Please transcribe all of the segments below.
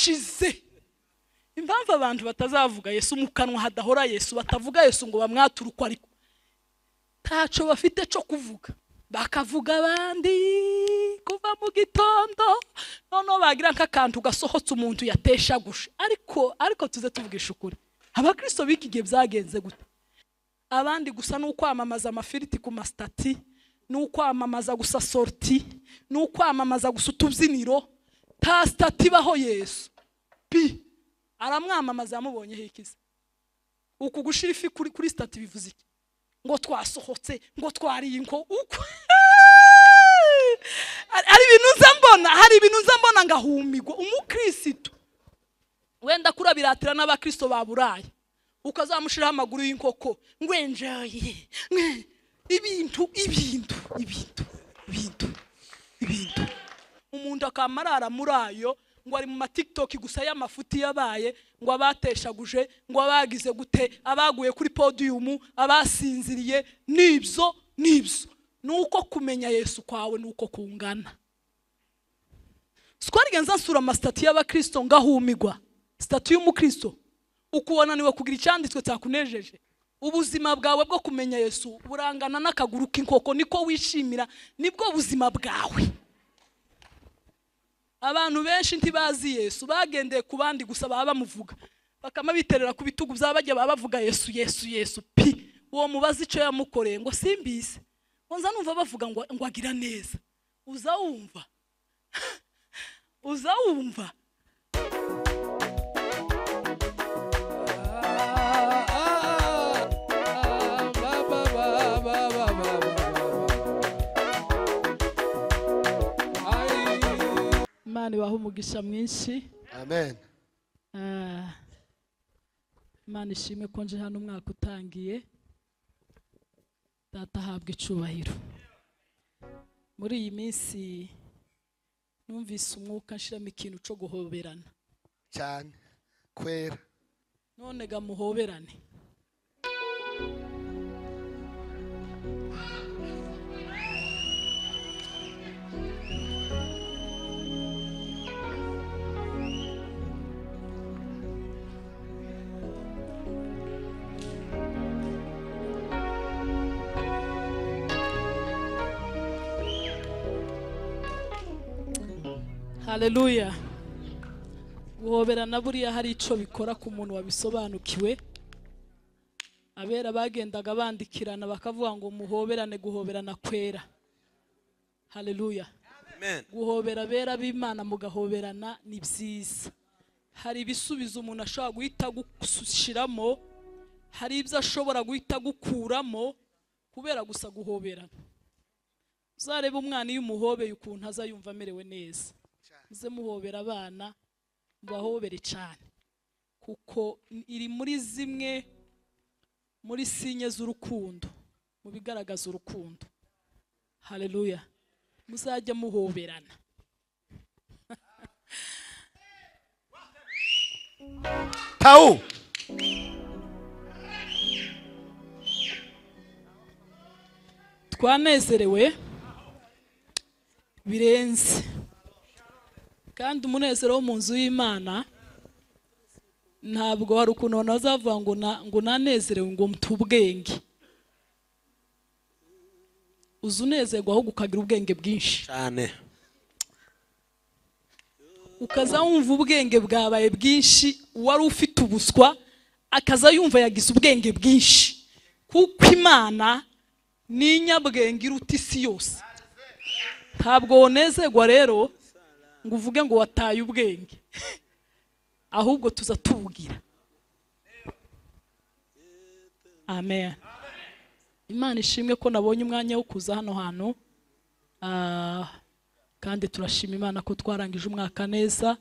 Byarashize. Impamvu abantu batazavuga Yesu mu kanwa hadahora Yesu, batavuga Yesu ngo bamwature uko ariko ntaco bafite cyo kuvuga, bakavuga abandi kuva mu gitondo, noneho bagira nk'akantu gasohotse umuntu yateshagushe. Ariko tuze tuvugisha ukuri, abakristo b'iki gihe byagenze gute? Abandi gusa n'ukwamamaza amafiriti ku mastati, n'ukwamamaza gusa sorti, n'ukwamamaza gusa utubyiniro, ta stati baho Yesu pi aramwamamaza yamubonye hikiza. Uku gushira ifi kuri stati bivuze iki? Ngo twasohotse, ngo twariye inko uko ari ibintu nza mbona, hari ibintu nza mbona ngahumigwa. Umukristo wenda kurabiratira n'abakristo ba Burayi, ukazamushiraho amaguru y'inkoko ngo enjoy ibintu ibintu ibintu ibintu ibintu. Umuntu akamarara muri ayo ngo ari mu ma TikTok gusa y'amafuti yabaye, ngo abateshaguje, ngo abagize gute, abaguye kuri podium, abasinziriye, nibyo nibyo. Nuko kumenya Yesu kwawe nuko kungana. Twarigenza nsura amastati y'abakristo ngahumigwa. Stati y'umukristo ukubona niwe kugira icyanditswe cyakunejeje. Ubuzima bwawe bwo kumenya Yesu burangana n'akaguru k'inkoko, niko wishimira, nibwo buzima bwawe. Abantu benshi ntibazi Yesu, bagendeye ku bandi gusa baba bamuvuga, bakama biterera ku bitugu byabajya baba bavuga Yesu Yesu Yesu pi. Uwo mubazi ico yamukoreye ngo simbize, nza numva bavuga ngo agira neza. Uza wumva uza wumva. Imana ibahe umugisha mwinshi. Amen. Imana ishimwe ko nje hano umwaka utangiye. Data ahabwa icubahiro. Muri iyi minsi numvise umwuka nshiramo ikintu cyo guhoberana cyane kwera. None ga muhoberane. Haleluya. Guhoberana buriya hari ico bikora ku muntu wabisobanukiwe. Abera bagendaga bandikirana bakavuga ngo muhoberane, guhoberana kwera. Haleluya. Amen. Guhobera abera b'Imana mugahoberana ni byiza. Hari ibisubizo umuntu ashobora guhita gushiramo, hari ibyo ashobora guhita gukuramo kubera gusa guhoberana. Uzareba umwana iyo umuhobeye ukuntu azayumva amerewe neza. Muze muhobera abana, mubahobere cyane, kuko iri muri zimwe muri sinye z'urukundo, mu bigaragaza urukundo. Haleluya. Muzajya muhoberana. Tau twanezerewe birenze. Kandi umunezero wo mu nzu y'Imana ntabwo hari ukuntu bazavuga ngo nanezerewe ngo mtubwenge. Uzunezerwa ahubwo ukagira ubwenge bwinshi cyane, ukaza wumva ubwenge bwabaye bwinshi. Wari ufite ubuswa akaza yumva yagize ubwenge bwinshi, kuko Imana ni inyabwenge iruta isi yose. Ntabwo wonezerwa rero ngo uvuge ngo wataye ubwenge, ahubwo tuza tubugira. Amen. Imana ishimwe ko nabonye umwanya wo kuza hano hantu. Kandi turashima Imana ko twarangije umwaka neza.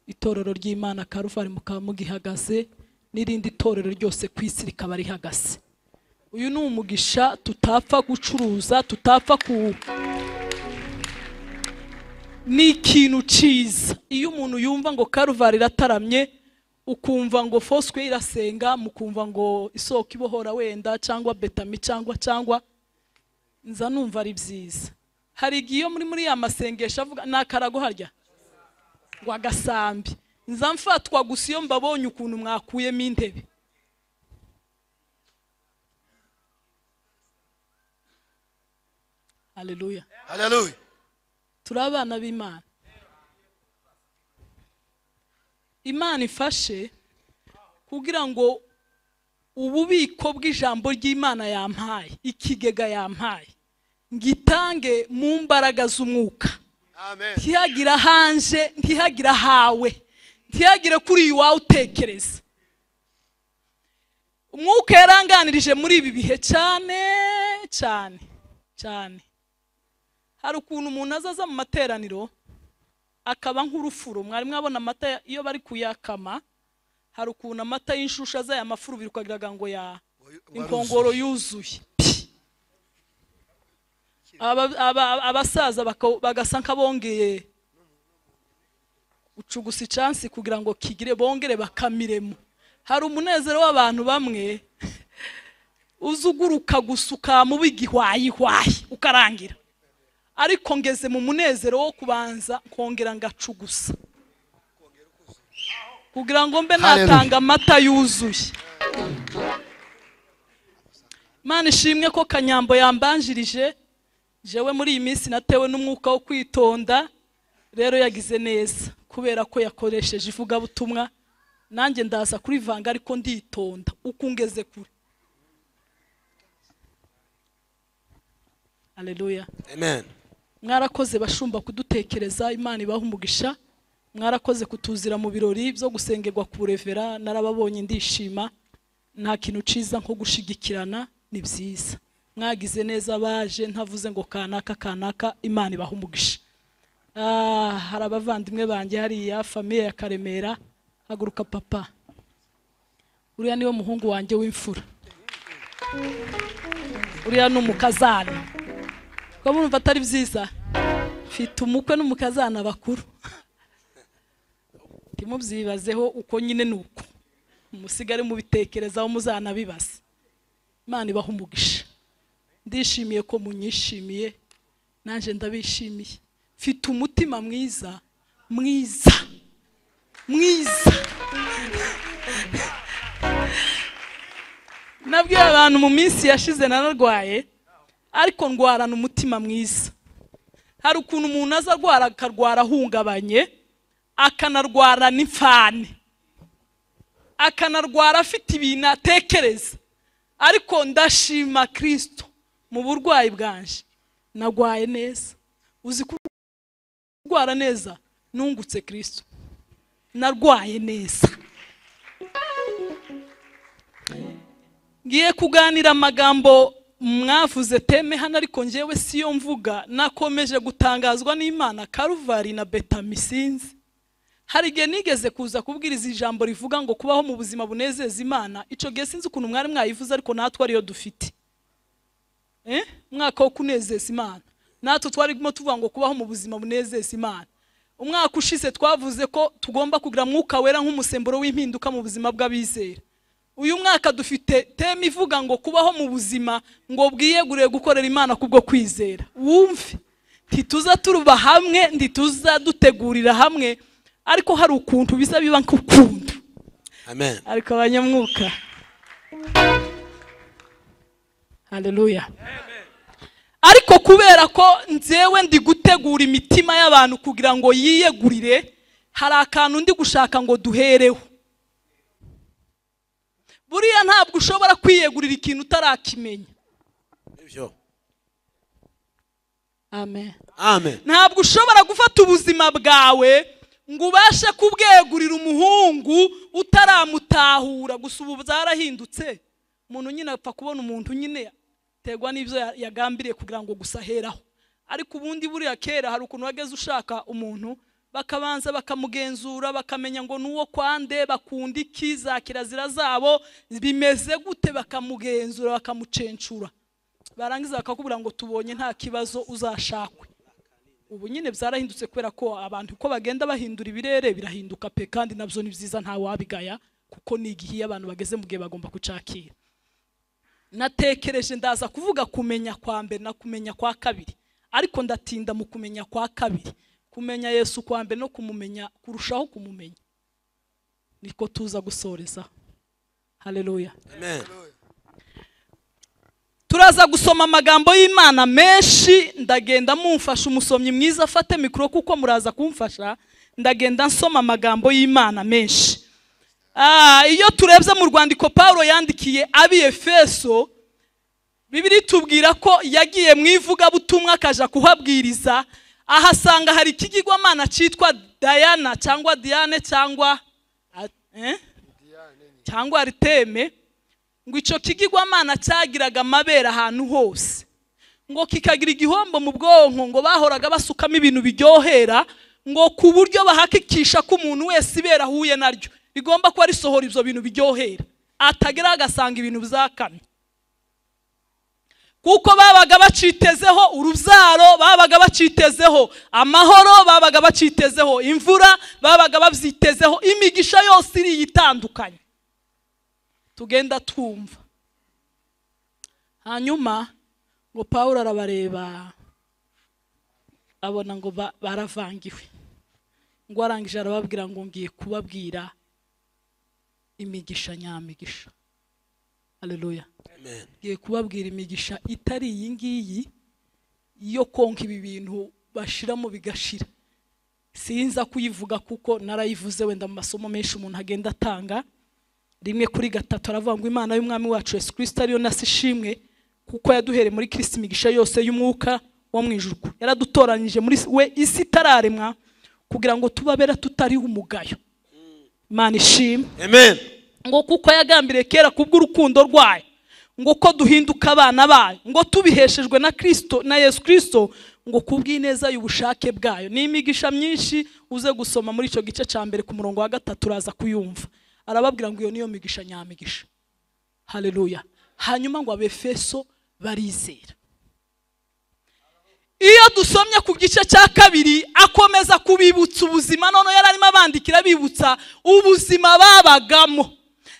Itorero ry'Imana Karuvari mukaba mugihagaze, n'irindi torero ryose ku isi rikaba rihagaze. Uyu ni umugisha tutapfa gucuruza, tutapfa ku ni ikintu cyiza. Iyo umuntu yumva ngo Karuvari irataramye, ukumva ngo Fosque irasenga, mukumva ngo isoko ibohora wenda cyangwa Betami cyangwa nza numva ari byiza. Hari igihe iyo muri ya masengesho avuga nakarago harya ngo agasambi, Nza mfatwa gusa iyo mbabonye ukuntu mwakuyemo intebe. Haleluya. Haleluya. Turi abana b'Imana. Imana ifashe kugira ngo ububiko bw'ijambo ry'Imana yampaye, ikigega yampaye, ngitange mu mbaraga z'umwuka. Amen. Ntihagira hanje, ntihagira hawe, ntihagire kuri iwawe utekereza. Umwuka yaranganirije muri ibi bihe cyane cyane cyane. Hari ukuntu umuntu azaza mu materaniro akaba nk'urufuro. Mwari mwabona amata iyo bari kuyakama, hari ukuntu amata y'inshusha aza amafuru birukagiraga ngo ya inkongoro yuzuye. Abasaza bagasa nk'abongeye ucugusa icyansi kugira ngo kigire bongere bakamiremo. Hari umunezero w'abantu bamwe uzuguruka gusuka mu bigihwayi hwayi ukarangira. Ariko ngeze mu munezero wo kubanza kongera ngacugusa kugira ngo mbe natanga amata yuzuye. Imana ishimwe ko Kanyambo yambanjirije. Jewe muri iyi minsi natewe n'umwuka wo kwitonda, rero yagize neza kubera ko yakoresheje ivugabutumwa. Nanjye ndaza kurivanga ariko nditonda uko ngeze kure. Haleluya. Amen. Mwarakoze bashumba kudutekereza, Imana ibaha umugisha. Mwarakoze kutuzira mu birori byo gusengerwa ku burevera, narababonye ndishima. Nta kintu ciza nko gushigikirana, ni byiza. Mwagize neza baje, ntavuze ngo kanaka kanaka, Imana ibaha umugisha. Hari abavandimwe banjye hariya famiye ya Karemera. Haguruka papa. Uriya niwe muhungu wanjye w'imfura. Uriya ni umukazana. Ko murumva atari byiza? Mfite umukwe n'umukazana bakuru. Timubyibazeho uko nyine nuko. Musigare mubitekerezaho muzanabibaza. Imana ibaha umugisha. Ndishimiye ko munyishimiye, nanje ndabishimiye. Mfite umutima mwiza, mwiza, mwiza. Nabwiye abantu mu minsi yashize nararwaye, ariko ndwarana umutima mwiza. Hari ukuntu umuntu aza arwara akarwara ahungabanye, akanarwara n'imfane, akanarwara afite ibintu atekereza. Ariko ndashima Kristo mu burwayi bwanje nagwaye neza. Uzi kurwara neza, nungutse Kristo, narwaye neza. Ngiye kuganira amagambo mwavuze teme hano, ariko njyewe siyo mvuga. Nakomeje gutangazwa n'Imana Karuvari na Betamisinzi. Hari igihe nigeze kuza kubwiriza ijambo rivuga ngo kubaho mu buzima bunezeza Imana. Ico gihe sinzi ukuntu mwari mwayivuze, ariko natwe ariyo dufite. Umwaka wo kunezeza Imana, natwe twarimo tuvuga ngo kubaho mu buzima bunezeza Imana. Umwaka ushize twavuze ko tugomba kugira mwuka wera nk'umusemburo w'impinduka mu buzima bw'abizera. Uyu mwaka dufite teme ivuga ngo kubaho mu buzima ngo bwiyeguriye gukorera Imana kubwo kwizera. Wumve, ntituza turuba hamwe, ntituza dutegurira hamwe, ariko hari ukuntu biza biba nk'ukuntu. Amen. Ariko abanyamwuka. Haleluya. Amen. Ariko kubera ko nzewe ndi gutegura imitima y'abantu kugira ngo yiyegurire, hari akantu ndi gushaka ngo duhereho. Buriya ntabwo ushobora kwiyegurira ikintu utarakimenya. Ibyo. Amen. Amen. Ntabwo ushobora gufata ubuzima bwawe ngo ubashe kubwegurira umuhungu utaramutahura. Gusa ubu byarahindutse, umuntu nyine apfa kubona umuntu nyine tegwa n'ibyo yagambiriye kugira ngo gusa aheraho. Ariko ubundi buriya kera hari ukuntu wageze ushaka umuntu bakabanza bakamugenzura, bakamenya ngo nuwo kwande, bakunda iki, za kirazira zabo bimeze gute, bakamugenzura bakamucencura, barangiza bakakubwira ngo tubonye nta kibazo uzashakwe. Ubu nyine byarahindutse kubera ko abantu uko bagenda bahindura ibirere birahinduka pe, kandi nabyo ni byiza nta wabigaya, kuko ni igihe abantu bageze mu gihe bagomba kucakira. Natekereje ndaza kuvuga kumenya kwa mbere na kumenya kwa kabiri, ariko ndatinda mu kumenya kwa kabiri. Kumenya Yesu kwa mbere no kumumenya kurushaho kumumenya. Niko tuza gusoreza. Haleluya. Amen. Turaza gusoma amagambo y'Imana menshi, ndagenda mumfasha umusomyi mwiza afate mikro kuko muraza kumfasha, ndagenda nsoma amagambo y'Imana menshi. Iyo turebye mu rwandiko Paulo yandikiye abi Efeso, Bibiri tubwira ko yagiye mu ivugabutumwa akaja kuhabwiriza, ahasanga hari ikigirwamana cyitwa Diana cyangwa Diane cyangwa cyangwa Arteme. Ngo ico kigirwamana cyagiraga amabere ahantu hose, ngo kikagira igihombo mu bwonko, ngo bahoraga basukamo ibintu biryohera, ngo ku buryo bahakikisha ko umuntu wese ibera ahuye naryo rigomba kuba risohora ibyo bintu biryohera, atagera agasanga ibintu bizakamye. Kuko babaga bacitezeho urubyaro, babaga bacitezeho amahoro, babaga bacitezeho imvura, babaga babyitezeho imigisha yose iri itandukanye tugenda twumva. Hanyuma ngo Paulo arabareba abona ngo baravangiwe, ngo arangije arababwira ngo ngiye kubabwira imigisha nyamigisha. Haleluya. Amen. Ngiye kubabwira imigisha itari iyi ngiyi yo konka ibi bintu bashiramo bigashira. Sinza kuyivuga kuko narayivuze wenda mu masomo menshi umuntu agenda atanga. 1:3 aravuga ngo Imana y'Umwami wacu Yesu Kristo ariyo nasishimwe, kuko yaduhere muri Kristo imigisha yose y'umwuka wo mu ijuru. Yaradutoranyije muri we isi itararemwa kugira ngo tubabera tutariho umugayo. Imana ishimwe. Amen. Ngo kuko yagambiriye kera kubw'urukundo rwayo, ngo ko duhinduka abana bayo, ngo tubiheshejwe na Kristo na Yesu Kristo, ngo kubw'ineza y'ubushake bwayo. Ni imigisha myinshi uze gusoma muri ico gice ca mbere ku murongo wa 3 uraza kuyumva. Arababwira ngo iyo niyo migisha nyamigisha. Haleluya. Hanyuma ngo Abefeso barizera. Iyo dusomye ku gice cya 2 akomeza kubibutsa ubuzima, none yararimo abandikira bibutsa ubuzima babagamo.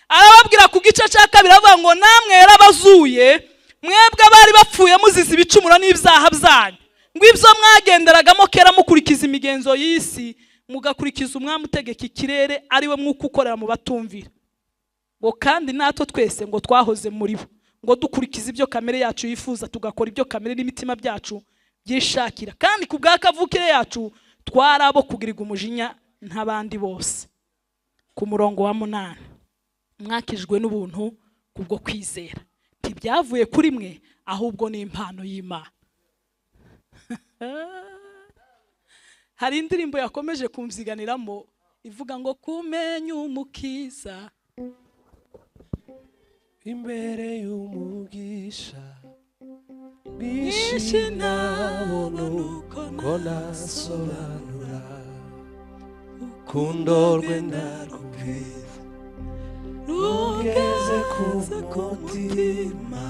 Arababwira ku gice cya 2 avuga ngo namwe yarabazuye, mwebwe bari bapfuye muzize ibicumuro n'ibyaha byanyu, ngo ibyo mwagenderagamo kera mukurikiza imigenzo y'isi, mugakurikiza umwami utegeka ikirere ari we mwuka ukorera mu batumvira. Ngo kandi natwe twese ngo twahoze muri bo, ngo dukurikiza ibyo kamere yacu yifuza, tugakora ibyo kamere n'imitima byacu byishakira, kandi ku bwa kavukire yacu twarabo kugirirwa umujinya nk'abandi bose. Ku murongo wa 8, mwakijwe n'ubuntu kubwo kwizera, ntibyavuye kuri mwe ahubwo ni impano y'Imana. Hari indirimbo yakomeje kumziganiramo ivuga ngo kumenya umukiza imbere y'umugisha mwinshi nabona uko nasobanura, urukundo rwe ndarubwiza rugeze ku mutima,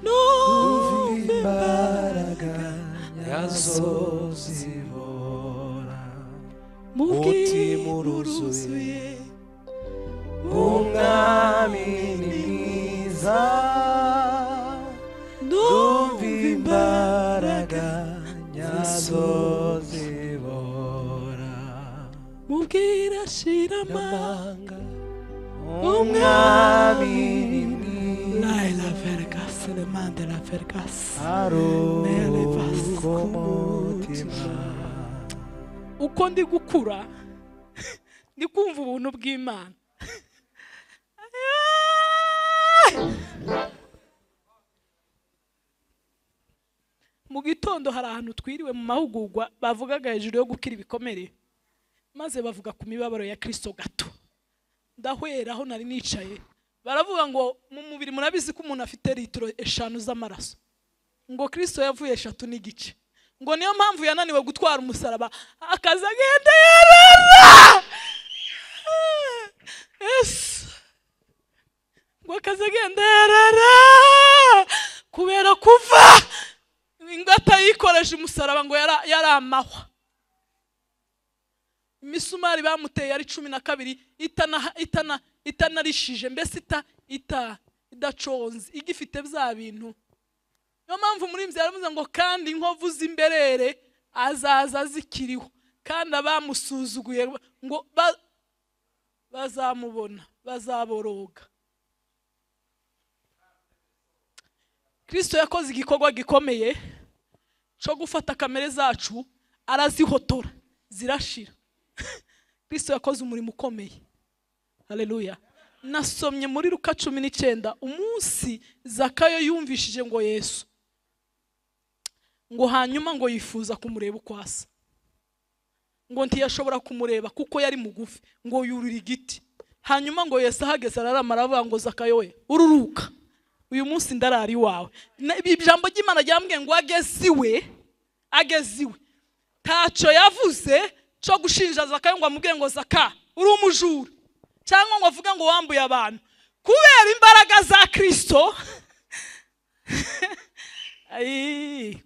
numva imbaraga nyazo zibora, mutima uruzuye umwami ni mwiza, ndumva imbaraga nyazo zibora, mubwira shira amanga umwami ni mwiza. La vergas le mande la vergas uko ndi gukura ndi kumva ubuntu bw'Imana. Mu gitondo hari ahantu twiriwe mu mahugurwa bavugaga hejuru yo gukira ibikomere, maze bavuga ku mibabaro ya Kristo gato. Ndahwera aho nari nicaye, baravuga ngo mu mubiri murabizi ko umuntu afite litiro 5 z'amaraso, ngo Kristo yavuye 3.5, ngo niyo mpamvu yananiwe gutwara umusaraba akaza agenda yarara. Yesu ngo akaza agenda yarara kubera kuva ingata yikoreje umusaraba, ngo yari amahwa. Imisumari bamuteye ari 12 itanarishije, mbese idaconze, igifite bya bintu. Niyo mpamvu muri mzi yaravuze ngo kandi inkovu z'imberere azaza zikiriho, kandi abamusuzuguye ngo Bazamubona, bazaboroga. Kristo yakoze igikorwa gikomeye cyo gufata kamere zacu arazihotora zirashira. Kristo yakoze umurimo ukomeye. Haleluya. Nasomye muri Luka 19 umunsi Zakayo yumvishije ngo Yesu, ngo hanyuma ngo yifuza kumureba uko asa, ngo ntiyashobora kumureba kuko yari mugufi, ngo yurira igiti. Hanyuma ngo Yesu ahageze ararama aravuga ngo Zakayo we ururuka, uyu munsi ndarari wawe. Ijambo ry'Imana ryambwiye ngo ageze iwe taco yavuze cyo gushinja Zakayo ngo amubwiye ngo Zaka uri umujura, cyangwa ngo avuge ngo wambuye abantu. Kubera imbaraga za Kristo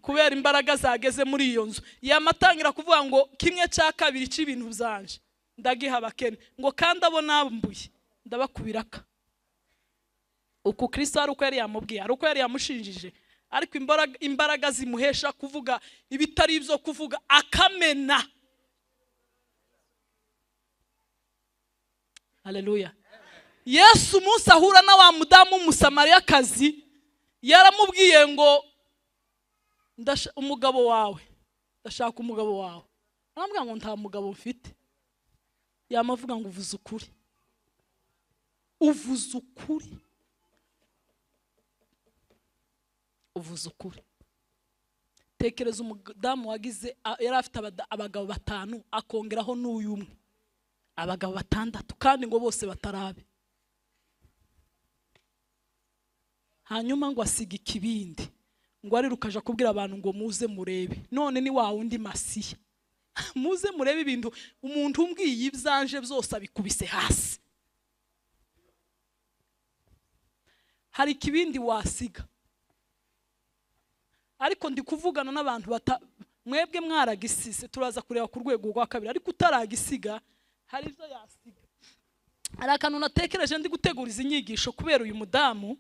kubera imbaraga zageze muri iyo nzu, yamatangira kuvuga ngo kimwe cya kabiri cy'ibintu byanje ndagiha abakene, ngo kandi abo nambuye ndabakubiraka. Uku Kristo ari uko yari yamubwiye, ari uko yari yamushinjije, ariko imbaraga zimuhesha kuvuga ibitari ibyo kuvuga akamena. Haleluya. Yesu umunsi ahura na wa mudamu w'umusamariyakazi yaramubwiye ngo umugabo wawe, ndashaka umugabo wawe. Aramubwira ngo nta mugabo mfite. Yamavuga ngo uvuze ukuri, uvuze ukuri, uvuze ukuri. Tekereza umudamu wagize, yari afite abagabo 5 akongeraho n'uyu umwe, abagabo 6, kandi ngo bose batarabe. Hanyuma ngo asiga ikibindi, ngo arirukaje kubwira abantu ngo muze murebe, none ni wa wundi Masiya, muze murebe ibintu umuntu umbwiye ibyanje byose abikubise hasi. Hari ikibindi wasiga, ariko ndi kuvugana n'abantu mwebwe mwaragisize, turaza kureba ku rwego rwa kabiri, ariko utaragisiga hari ibyo yasiga. Hari akantu natekereje ndi gutegura izi nyigisho kubera uyu mudamu,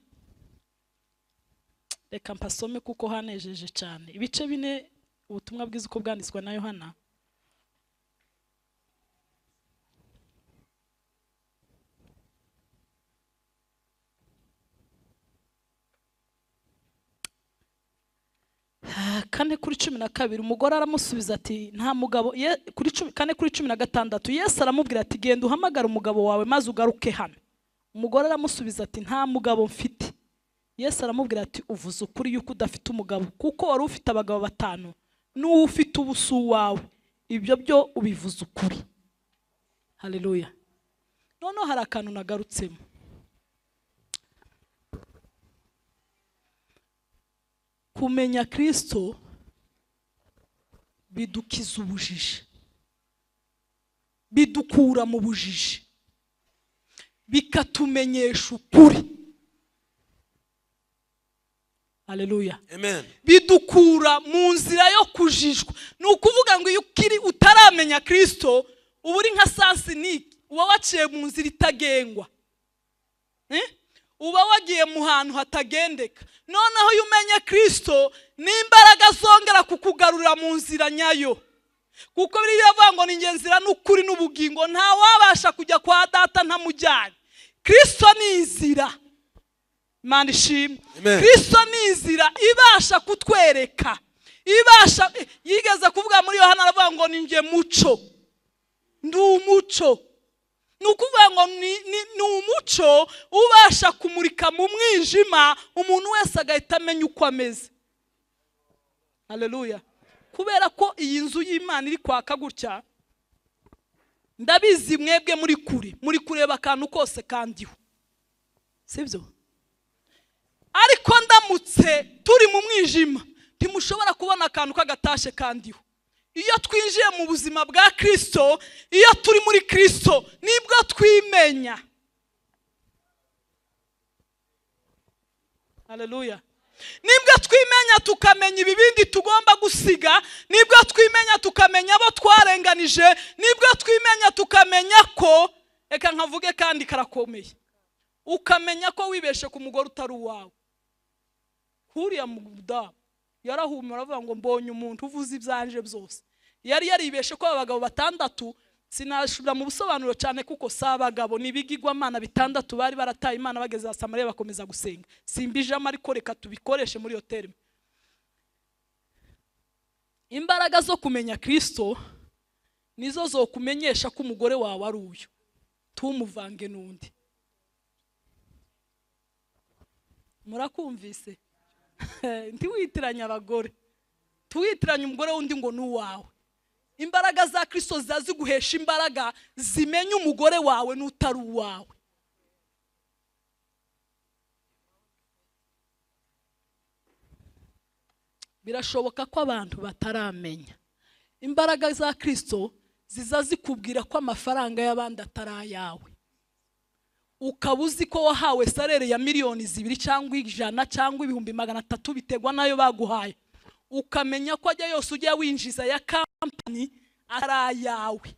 reka mpasome kuko hanejeje cyane. Ibice 4 ubutumwa bwiza uko bwanditswe na Yohana. Kane kuri 12 umugore aramusubiza ati nta mugabo. Kuri 4:16 Yesu aramubwira ati genda uhamagara umugabo wawe maze ugaruke hano. Umugore aramusubiza ati nta mugabo mfite. Yesu aramubwira ati uvuze ukuri yuko udafite umugabo, kuko wari ufite abagabo 5 n'uwo ufite ubusu wawe, ibyo byo ubivuze ukuri. Haleluya. Noneho hari akantu nagarutsemo. Kumenya Kristo bidukiza ubujiji, bidukura mu bujiji, bikatumenyesha ukuri. Haleluya. Amen. Bidukura mu nzira yo kujijwa. Ni ukuvuga ngo iyo ukiri utaramenya Kristo uba uri nka sansiniki, uba waciye mu nzira itagengwa, uba wagiye mu hantu hatagendeka. Noneho iyo umenye Kristo n'imbaraga zongera kukugarurira mu nzira nyayo, kuko biriya bivuga ngo ni nzira n'ukuri n'ubugingo, nta wabasha kujya kwa data ntamujyanye. Kristo ni inzira. Imana ishimwe. Kristo ni inzira ibasha kutwereka, ibasha. Yigeze kuvuga muri Yohana aravuga ngo ni nge muco, ndi umuco. Ni ukuvuga ngo ni umuco ubasha kumurika mu mwijima, umuntu wese agahita amenya uko ameze. Haleluya. Kubera ko iyi nzu y'Imana iri kwaka gutya, ndabizi mwebwe muri kure, muri kureba akantu kose kandiho, sibyo? Ariko ndamutse turi mu mwijima ntimushobora kubona akantu k'agatashe kandiho. Iyo twinjiye mu buzima bwa Kristo, iyo turi muri Kristo, nibwo twimenya. Haleluya. Nibwo twimenya tukamenya ibibindi tugomba gusiga, nibwo twimenya tukamenya abo twarenganije, nibwo twimenya tukamenya ko, reka nkavuge kandi karakomeye, ukamenya ko wibeshe ku mugore utari uwawe. Kuriya mudamu yarahumura avuga ngo mbonye umuntu uvuze ibyanje byose. Yari yaribeshe ko abagabo 6 Sinashubira mu busobanuro cyane kuko sabagabo nibigirwamana bitandatu bari barataye Imana bageze Samariya bakomeza gusenga. Simbijamo ariko reka tubikoreshe muri iyo terme. Imbaraga zo kumenya Kristo nizo zo kumenyesha ko umugore wawe ari uyu, tumuvange n'undi. Murakumvise? Ntiwitiranye abagore, tuwitiranye umugore wundi ngo n'uwawe. Imbaraga za Kristo zaziguhesha imbaraga zimenya umugore wawe n'utari uwawe. Birashoboka ko abantu bataramenya imbaraga za Kristo zizazikubwira ko amafaranga y'abandi atari ayawe. Ukaba uzi ko wahawe salere ya 2 miliyoni cyangwa 100 cyangwa 300,000 biterwa nayo baguhaye, ukamenya ko ajya yose ujya winjiza ya company atari ayawe.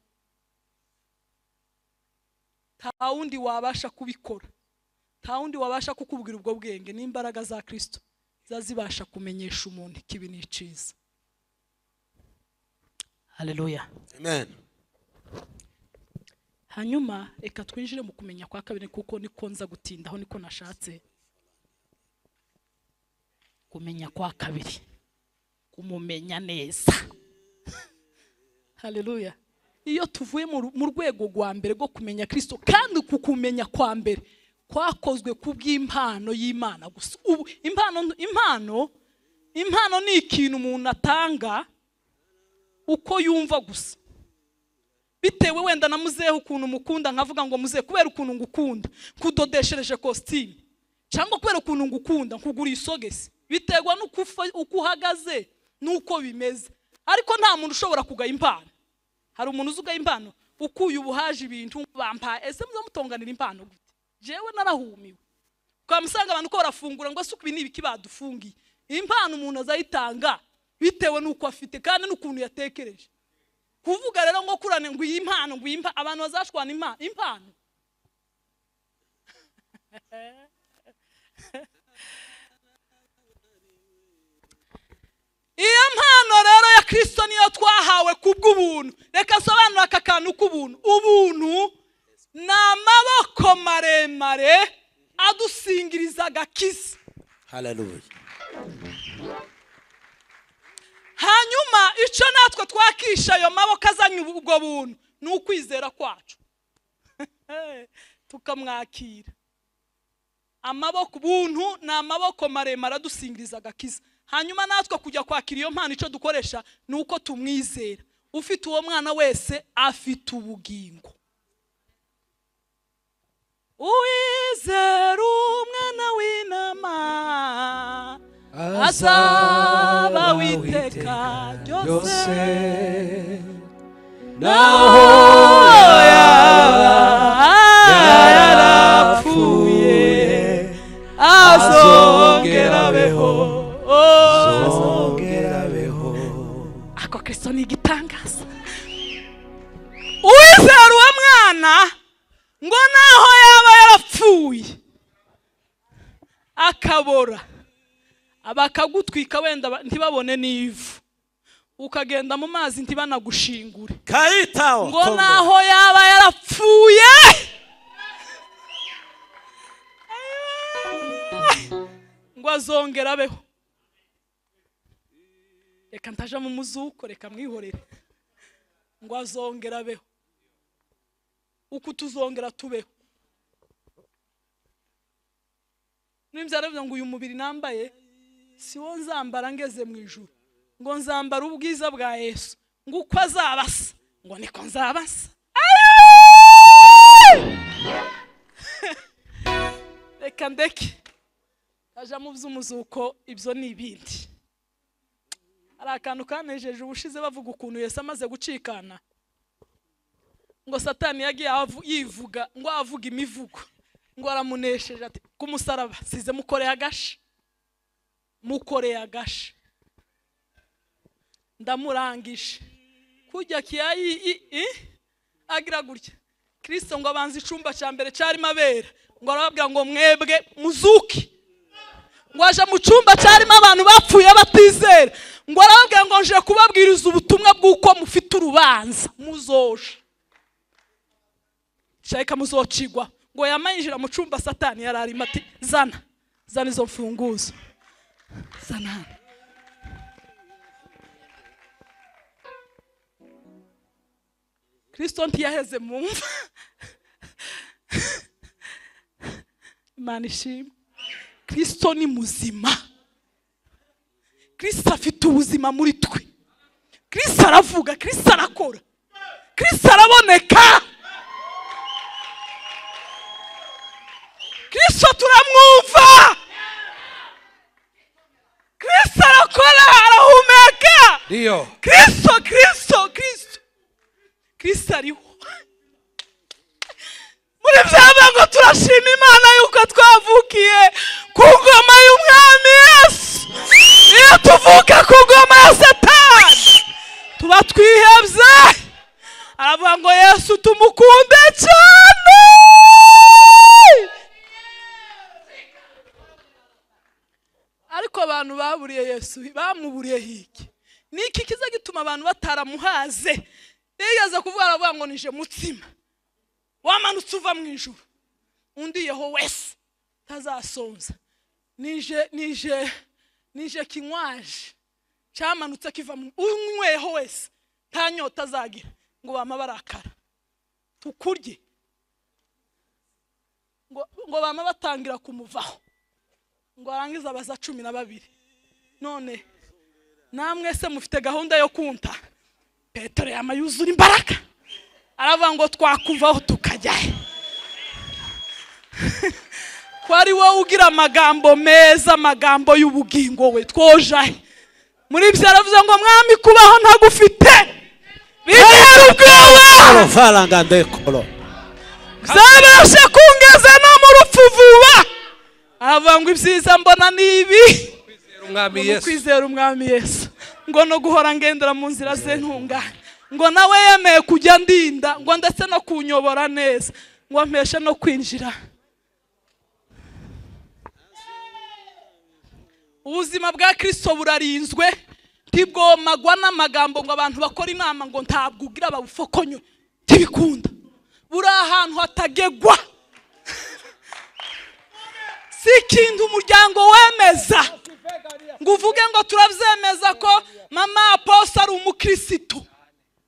Nta wundi wabasha kubikora, nta wundi wabasha kukubwira ubwo bwenge. N'imbaraga za Kristo zazibasha kumenyesha umuntu ikibi n'iciza. Haleluya, amen. Hanyuma reka twinjire mu kumenya kwa kabiri, kuko niko nza gutindaho, niko nashatse. Kumenya kwa kabiri, kumumenya neza. Haleluya. Iyo tuvuye mu rwego rwa mbere rwo kumenya Kristo, kandi kukumenya kwa mbere kwakozwe kubw'impano y'Imana gusa. Ubu impano ni ikintu umuntu atanga uko yumva gusa, bitewe wenda na muzehe ukuntu mukunda, nkavuga ngo muzehe kubera ukuntu ngukunda kudodeshereje costume, cyangwa kubera ukuntu ngukunda nkugura isogesi, biterwa n'uko uko uhagaze n'uko bimeze. Ariko nta muntu ushobora kugaya impano. Hari umuntu uzi ugaya impano? Ukuye ubuhaje ibintu bampa, ese muzamutonganira impano gute? Jewe narahumiwe. Ukamusanga abantu ko barafungura ngo asuku ibi nibiki badufungiye. Impano umuntu azayitanga bitewe n'uko afite kandi n'ukuntu yatekereje. Kuvuga rero ngo kurane ngo iyi impano ngo iyi abantu bazashwana impano. Iyo mpano rero ya Kristo niyo twahawe kubw'ubuntu. Reka sobanura aka kantu k'ubuntu. Ubuntu ni amaboko maremare adusingiriza agakiza. Haleluya. Hanyuma icyo natwe twakisha ayo maboko azanye ubwo buntu ni ukwizera kwacu, tukamwakira. Amaboko, ubuntu ni amaboko maremare adusingiriza agakiza. Hanyuma natwe kujya kwakira iyo mpano, icyo dukoresha ni uko tumwizera. Ufite uwo mwana wese afite ubugingo. Uwizera umwana w'intama azaba witeka ryose, naho yaba yarapfuye azongera abeho. Ako Kristo ni igitangaza. Uwizera uwo mwana ngo naho yaba yarapfuye akabora, abakagutwika wenda ntibabone n'ivu, ukagenda mu mazi ntibanagushingure, Kaitao ngo naho yaba yarapfuye ngo azongera abeho. Reka ntaja mu muzuko, reka mwihorere. Ngo azongera abeho. Uku tuzongera tubeho. Nimbyara ngo uyu mubiri nambaye si wo nzambara ngeze mu ijuru, ngo nzambara ubwiza bwa Yesu, ngo uko azabasa ngo niko nzabasa. Reka ndeke aja mu by'umuzuko, ibyo ni ibindi. Hari akantu kanejeje ubushize bavuga ukuntu Yesu amaze gucikana, ngo Satani yagiye yivuga ngo avuga imivugo, ngo aramunesheje ati ku musaraba size mukoreye agashi, mukoreye agashi, ndamurangije kujya kiyayi agira gutya. Kristo ngo abanze icumba cya mbere cyarimo abera, ngo arababwira ngo mwebwe muzuki, ngo aje mu cyumba cyarimo abantu bapfuye batizera, ngo arababwira ngo nje kubabwiriza ubutumwa bw'uko mufite urubanza muzoje. Shayika muzocigwa. Ngo yamayinjira mu cumba Satani yararima ati zana zana izo mfunguzo. Zana. Kristo ntiyaheze mu mva. Imana ishimwe. Kristo ni muzima. Kristo afite ubuzima muri twe. Kristo aravuga, Kristo arakora. Kristo araboneka. Kristo turamwumva. Kristo arakora, arahumeka. Ndio. Kristo, Kristo, Kristo. Kristo ariho. Muri byaba ngo turashima Imana yuko twavukiye ku ngoma y'Umwami Yesu. Iyo tuvuka ku ngoma ya Satani tuba twihebye. Aravuga ngo Yesu tumukunde cyane. Ariko abantu baburiye Yesu, bamuburiye hiki. Niki kiza gituma abantu bataramuhaze? Yigeze kuvuga aravuga ngo nije mutsima wamanutse uva mu ijuru, undi yeho wese tazasonza. Nije nije nije kinywaje cyamanutse kiva mu unyweho wese nta nyota azagira. Ngo bama barakara tukurye, ngo bama batangira kumuvaho, ngo arangiza abaza 12. None namwe se mufite gahunda yo kunta? Petero yamayuzura imbaraga aravuga ngo twakuvaho tukajya he? Ko ari wowe ugira amagambo meza, amagambo y'ubugingo, we twoja he? Muri ibyo aravuze ngo mwami kubaho ntagufite bintera ubwoba, zabashe kungeza no mu rupfu vuba. Aravuga ngo ibyiza mbona ni ibi, kwizera Umwami Yesu, ngo no guhora ngendera mu nzira ze ntungane, ngo nawe yemeye kujya ndinda, ngo ndetse no kunyobora neza, ngo ampeshe no kwinjira. Ubuzima bwa Kristo burarinzwe, ntibwomagwa n'amagambo ngo abantu bakora inama ngo ntabwo ugira babufokonyo, ntibikunda. Buri ahantu hatagegwa. Si ikintu umuryango wemeza ngo uvuge ngo turabyemeza ko mama apostle ari umukristo.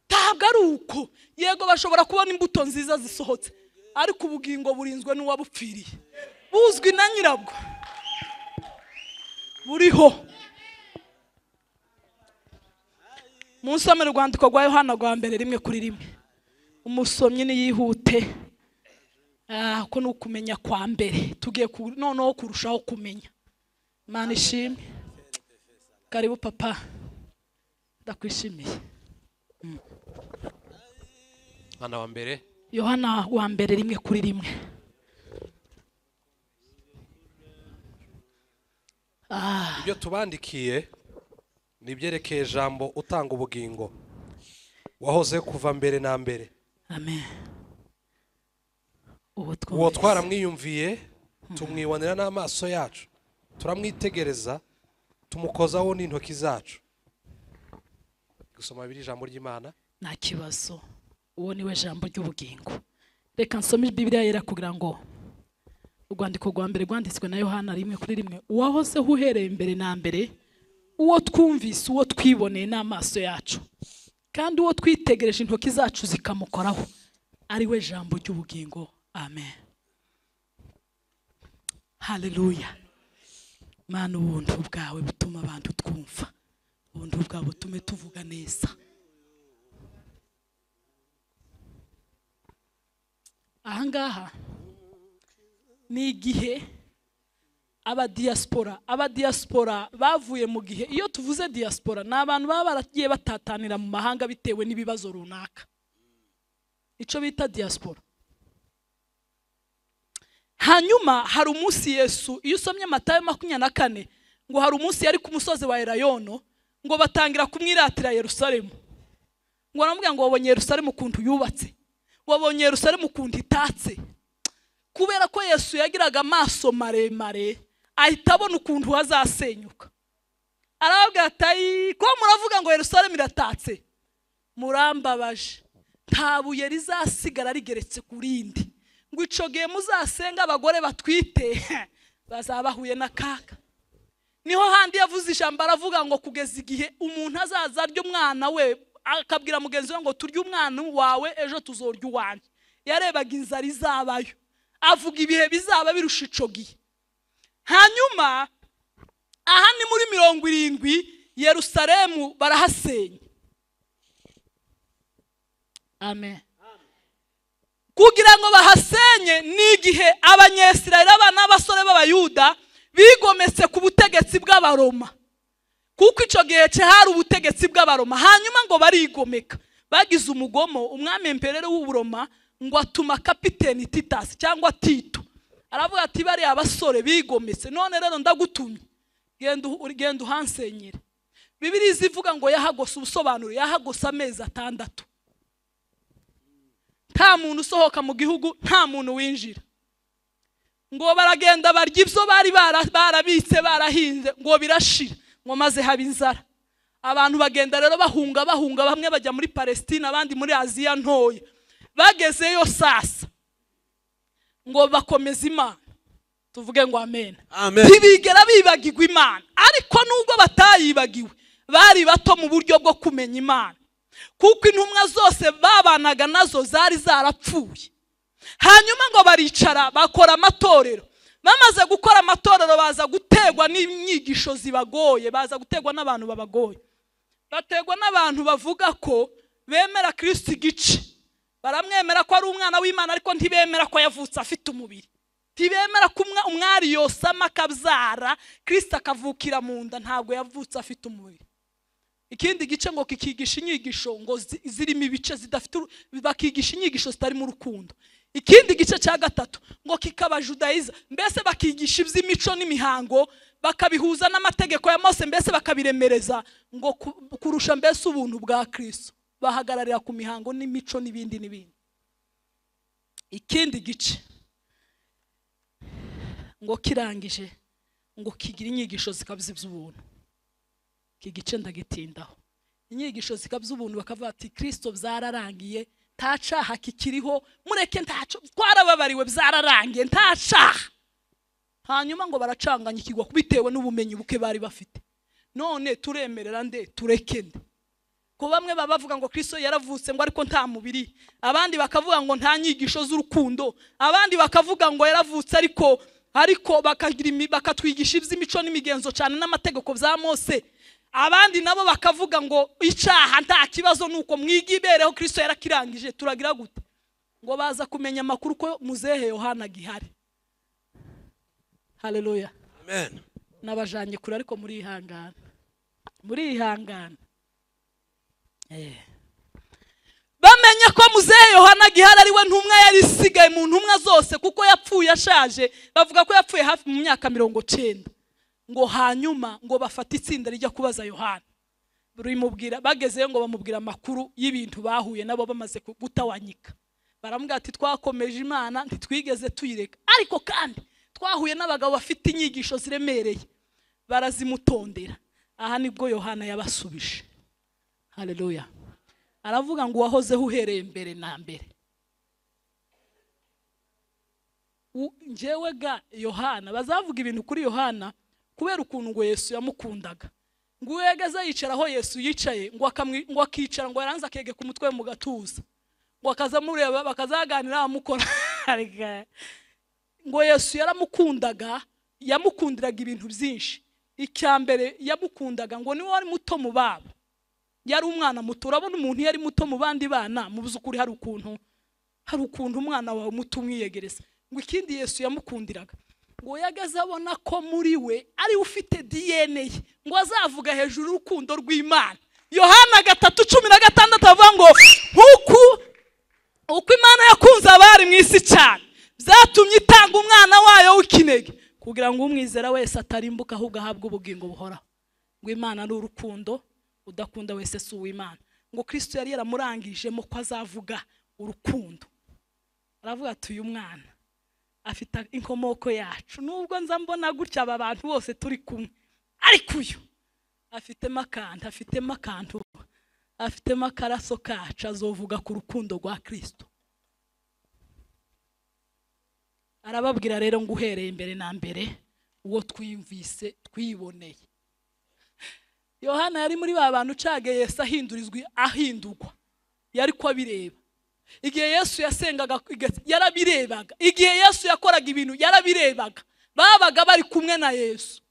Ntabwo ari uko. Yego bashobora kubona imbuto nziza zisohotse, ariko ubugingo burinzwe n'uwabupfiriye, buzwi na nyirabwo, buriho. Munsomere urwandiko rwa Yohana rwa mbere 1:1. Umusomyi niyihute. Ko nukumenya kwa mbere tugiye noneho kurushaho kumenya. Imana ishimwe. Karibu papa, ndakwishimiye. Yohana wa mbere, Yohana wa mbere 1:1. Ibyo tubandikiye nibyerekeye jambo utanga ubugingo wahoze kuva mbere na mbere. Amen. Uwo twaramwiyumviye tumwibonera n'amaso yacu, turamwitegereza tumukozaho n'intoki zacu. Gusoma biri jambo ry'Imana nta kibazo. Uwo niwe jambo ry'ubugingo. Reka nsome Bibiliya yera kugira ngo urwandiko rwa mbere rwanditswe na Yohana 1:1. Uwahoze uhereye mbere na mbere, uwo twumvise, uwo twiboneye n'amaso yacu, kandi uwo twitegereje intoki zacu zikamukoraho, ari we jambo ry'ubugingo. Amen. Haleluya. Mana, ubuntu bwawe butuma abantu twumva, ubuntu bwawe butume tuvuga neza. Ahangaha ni igihe abadiaspora bavuye mu gihe. Iyo tuvuze diaspora ni abantu baba baragiye batatanira mu mahanga bitewe n'ibibazo runaka, ico bita diaspora. Hanyuma hari umunsi Yesu, iyo usomye Matayo 24, ngo hari umunsi yari ku musozi wa Elayono, ngo batangira kumwiratira Yerusalemu. Ngo aramubwira ngo wabonye Yerusalemu ukuntu yubatse, wabonye Yerusalemu ukuntu itatse. Kubera ko Yesu yagiraga amaso maremare, ahita abona ukuntu hazasenyuka. Arababwira ati ko muravuga ngo Yerusalemu iratatse, murambabaje, nta buye rizasigara rigeretse ku rindi. Ngo ico gihe muzasenga abagore batwite bazabahuye n'akaga. Niho handi yavuze ijambo aravuga ngo kugeza igihe umuntu azaza arya umwana we akabwira mugenzi we ngo turye umwana wawe ejo tuzorya uwanjye. Yarebaga inzara izabayo, avuga ibihe bizaba birusha ico gihe. Hanyuma aha ni muri 70 Yerusalemu barahasenya. Amen. Kugira ngo bahasenye ni igihe Abanyesirayeli abana n'abasore b'Abayuda bigometse ku butegetsi bw'Abaroma, kuko ico gihe hari ubutegetsi bw'Abaroma. Hanyuma ngo barigomeka, bagize umugomo. Umwami emperere w'Uburoma ngo atuma kapiteni Titus cyangwa Tito, aravuga ati bari abasore bigometse, none rero ndagutumye genda uhansenyere. Bibiliya ivuga ngo yahagose, ubusobanuro yahagose amezi 6, nta muntu usohoka mu gihugu, nta muntu winjira. Ngo baragenda barya ibyo bari barabitse barahinze, ngo birashira, ngo maze haba inzara. Abantu bagenda rero bahunga, bamwe bajya muri Palestina, abandi muri Aziya ntoya. Bagezeyo sasa ngo bakomeza Imana. Tuvuge ngo amen. Ntibigera bibagirwa Imana, ariko nubwo batayibagiwe bari bato mu buryo bwo kumenya Imana, kuko intumwa zose babanaga nazo zari zarapfuye. Hanyuma ngo baricara bakora amatorero. Bamaze gukora amatorero baza gutegwa n'inyigisho zibagoye, baza gutegwa n'abantu babagoye, bategwa n'abantu bavuga ko bemera Kristo igice, baramwemera ko ari umwana w'Imana, ariko ntibemera ko yavutse afite umubiri, ntibemera ko umwari yosama akabyara Kristo akavukira mu nda, ntabwo yavutse afite umubiri. Ikindi gice ngo kikigisha inyigisho ngo zirimo ibice zidafite, bakigisha inyigisho zitarimo urukundo. Ikindi gice cya gatatu ngo kikabajudayiza, mbese bakigisha iby'imico n'imihango bakabihuza n'amategeko ya Mose, mbese bakabiremereza ngo kurusha mbese ubuntu bwa Kristo, bahagararira ku mihango n'imico n'ibindi n'ibindi. Ikindi gice ngo kirangije ngo kigira inyigisho zikabye iby'ubuntu. Iki gice ndagitindaho. Inyigisho zikabye ubuntu, bakavuga ati Kristo byararangiye, nta caha kikiriho, mureke ntaco, twarababariwe byararangiye, nta caha. Hanyuma ngo baracanganyikirwa bitewe n'ubumenyi buke bari bafite. None turemerera nde tureke nde? Ko bamwe babavuga ngo Kristo yaravutse ngo ariko nta mubiri, abandi bakavuga ngo nta nyigisho z'urukundo, abandi bakavuga ngo yaravutse ariko bakagira bakatwigisha iby'imico n'imigenzo cyane n'amategeko bya Mose, abandi nabo bakavuga ngo icaha nta kibazo nuko mwiga ibereho Kristo yarakirangije. Turagira gute? Ngo baza kumenya amakuru ko muzehe Yohana gihari. Haleluya, amen. Nabajanye kure ariko murihangana, murihangana. Bamenye ko muzehe Yohana gihari ari we ntumwa yari isigaye mu ntumwa zose, kuko yapfuye ashaje. Bavuga ko yapfuye hafi mu myaka 90. Ngo hanyuma ngo bafata itsinda rijya kubaza Yohana, rimubwira bagezeyo ngo bamubwira amakuru y'ibintu bahuye nabo bamaze gutawanyika. Baramubwira ati twakomeje Imana ntitwigeze tuyireka, ariko kandi twahuye n'abagabo bafite inyigisho ziremereye, barazimutondera. Aha nibwo Yohana yabasubije. Haleluya. Aravuga ngo wahozeho uhereye mbere na mbere. Njyewe ga Yohana bazavuga ibintu kuri Yohana kubera ukuntu ngo Yesu yamukundaga. Ngo yegeze yicara aho Yesu yicaye, ngo akicara ngo yaranze akege ku mutwe mu gatuza, ngo akazamureba bakazaganira amukora. Ngo Yesu yaramukundaga, yamukundiraga ibintu byinshi. Icya mbere yamukundaga ngo niwe wari muto mu babo, yari umwana muto. Urabona umuntu yari muto mu bandi bana, mu by'ukuri hari ukuntu umwana wawe muto umwiyegereza. Ngo ikindi Yesu yamukundiraga ngo yageze abona ko muri we ari ufite DNA, ngo azavuga hejuru urukundo rw'Imana. Yohana 3:16 avuga ngo uko Imana yakunze abari mu isi cyane, byatumye itanga umwana wayo w'ikinege, kugira ngo umwizera wese atarimbuka ahubwo ahabwe ubugingo buhoraho. Ngo Imana ni urukundo, udakunda wese si uw'Imana. Ngo Kristo yari yaramurangijemo ko azavuga urukundo. Aravuga ati uyu mwana afite inkomoko yacu, nubwo nza mbona gutya aba bantu bose turi kumwe, ariko uyu afitemo akantu, afitemo akantu, afitemo akaraso kacu, azovuga ku rukundo rwa Kristo. Arababwira rero ngo uhereye imbere na mbere uwo twiyumvise twiboneye. Yohana yari muri ba bantu cage Yesu ahindurizwa ahindurwa, yari ko abireba. Igihe Yesu yasengaga yarabirebaga, igihe Yesu yakoraga ibintu yarabirebaga, babaga bari kumwe na Yesu.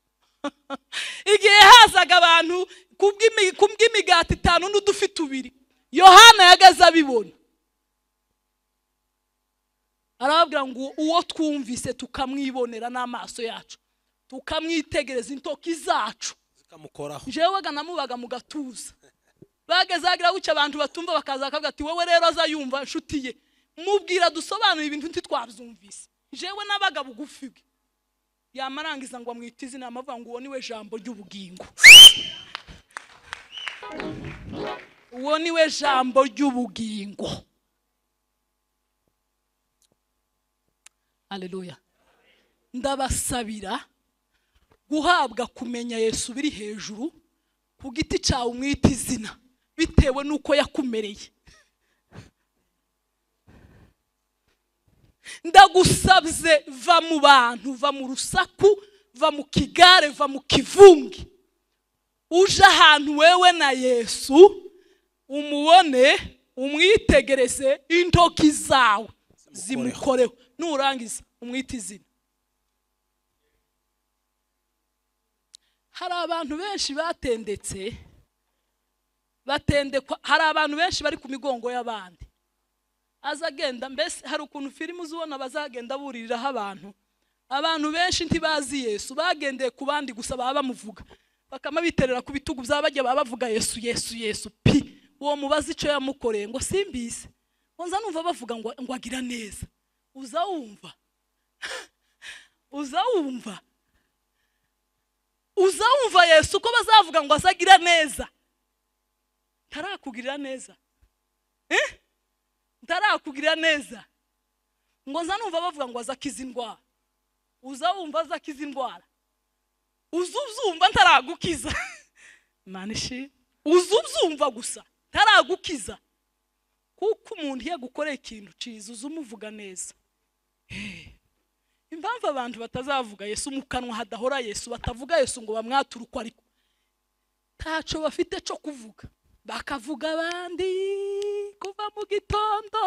Igihe hazaga abantu kubw'imigati 5 n'udufi 2, Yohana yagaze abibona. Arababwira ngo uwo twumvise tukamwibonera n'amaso yacu, tukamwitegereza intoki zacu zikamukoraho. Jewe namubaga mu gatuza. Bagezagira guca abantu batumva bakaza bakavuga ati wowe rero azayumva inshuti ye, mubwira dusobanura ibintu ntitwabyumvise. Jewe nabaga bugufi bwe. Yamarangiza ngo amwite izina, amavuga ngo uwo niwe jambo ry'ubugingo. Uwo niwe jambo ry'ubugingo. Haleluya. Ndabasabira guhabwa kumenya Yesu biri hejuru ku giti cyawe umwite izina bitewe nuko yakumereye. Ndagusabye va mu bantu, va mu rusaku, va mu kigare, va mu kivungi, uje ahantu wewe na Yesu umubone, umwitegereze, intoki zawe zimukoreho, nurangiza umwite izina. Hari abantu benshi batendetse, batendekwa, hari abantu benshi bari ku migongo y'abandi. Azagenda mbese hari ukuntu filime uzubona bazagenda buririraho abantu. Abantu benshi ntibazi Yesu, bagendeye ku bandi gusa baba bamuvuga, bakama biterera ku bitugu byabajya baba bavuga Yesu Yesu Yesu pi. Uwo mubazi ico yamukoreye ngo simbize, nza numva bavuga ngo agira neza. Uza wumva uza wumva uza wumva Yesu ko bazavuga ngo azagira neza. Tarakugirira neza, tarakugirira neza. Ngo nza numva bavuga ngo azakiza indwara. Uza wumva azakiza indwara. Uzubyumva ntaragukiza. Manishi uzubyumva gusa ntaragukiza. Kuko umuntu iyo agukoreye ikintu ciza uzumuvuga neza. Impamvu abantu batazavuga Yesu mu kanwa hadahora Yesu, batavuga Yesu ngo bamwature uko ariko, ntaco bafite cyo kuvuga, bakavuga abandi kuva mu gitondo,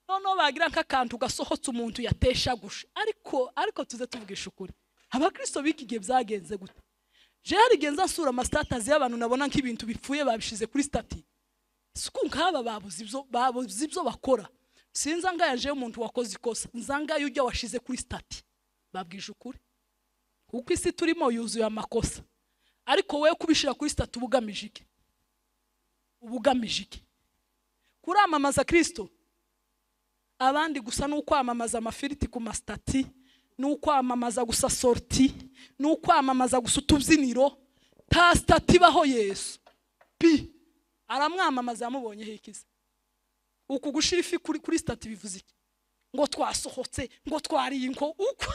noneho bagira nk'akantu gasohotse umuntu yateshagushe. Ariko tuze tuvugisha ukuri, abakristo b'iki gihe byagenze gute? Je hari genza nsura ama-status y'abantu nabona nk'ibintu bipfuye babishize kuri stati. Suku nk'aba babuze ibyo bakora. Sinza ngayaje umuntu wakoze ikosa, nzanga ujya washize kuri stati. Babwije ukuri, kuko isi turimo yuzuye amakosa. Ariko wewe kubishira kuri stati ubugamije iki? Ubugamije iki? Kuramamaza Kristo abandi gusa n'ukwamamaza amafiriti ku mastati, n'ukwamamaza gusa sorti, n'ukwamamaza gusa utubyiniro. Ta stati baho Yesu pi aramwamamaza yamubonye hikiza. Uku gushira ifi kuri stati bivuze iki? Ngo twasohotse, ngo twariye inko uko.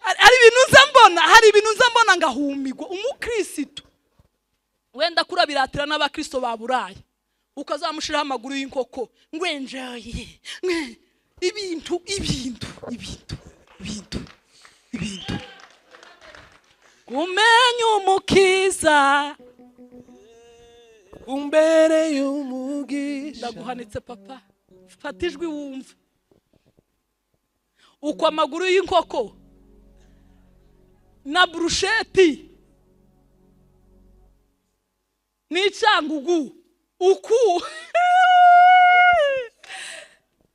Hari ibintu nza mbona, hari ibintu nza mbona ngahumigwa. Umukristo wenda kurabiratira n'abakristo baburaye, ukazamushiraho amaguru y'inkoko ngo enjoy ibintu ibintu ibintu ibintu ibintu. Kumenya umukiza umbere y'umugisha. Ndaguhanitse papa, fata ijwi wumva. Uko amaguru y'inkoko na brusheti n'icyangugu uku.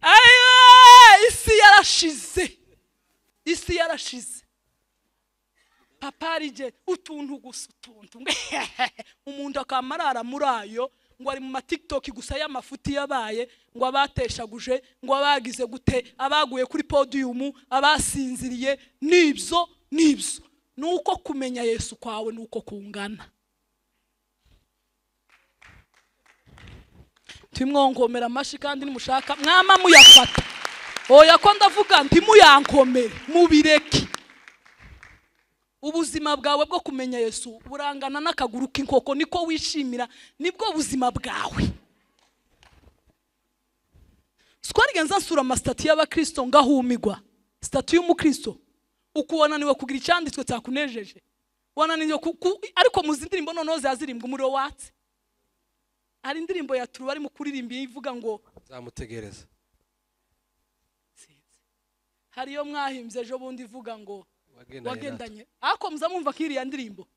Ayiwe, isi yarashize, isi yarashize. Papa arije utuntu gusa utuntu. Umuntu akamarara muri ayo ngo ari mu ma TikTok gusa y'amafuti yabaye, ngo abateshaguje, ngo abagize gute, abaguye kuri podium, abasinziriye, nibyo nibyo. Nuko kumenya Yesu kwawe nuko kungana. Timwongomera amashi kandi nimushaka mwama muyafata. Oya ko ndavuga nti muyankomere mubireke. Ubuzima bwawe bwo kumenya Yesu burangana n'akaguru k'inkoko, niko wishimira, nibwo buzima bwawe. Siko Harya nzansura amasitati y'abakristo ngahumigwa. Sitati y'umukristo uko wananiwe kugira icyanditswe cyakunejeje, wananiwe ariko muzi indirimbo noneho zazirimbwa umuriro watse. Hari indirimbo ya Turu bari mu kuririmba ivuga ngo nzamutegereza. Hari yo mwahimbye ejo bundi ivuga ngo wagendanye, ariko muzamumva kiriya ndirimbo.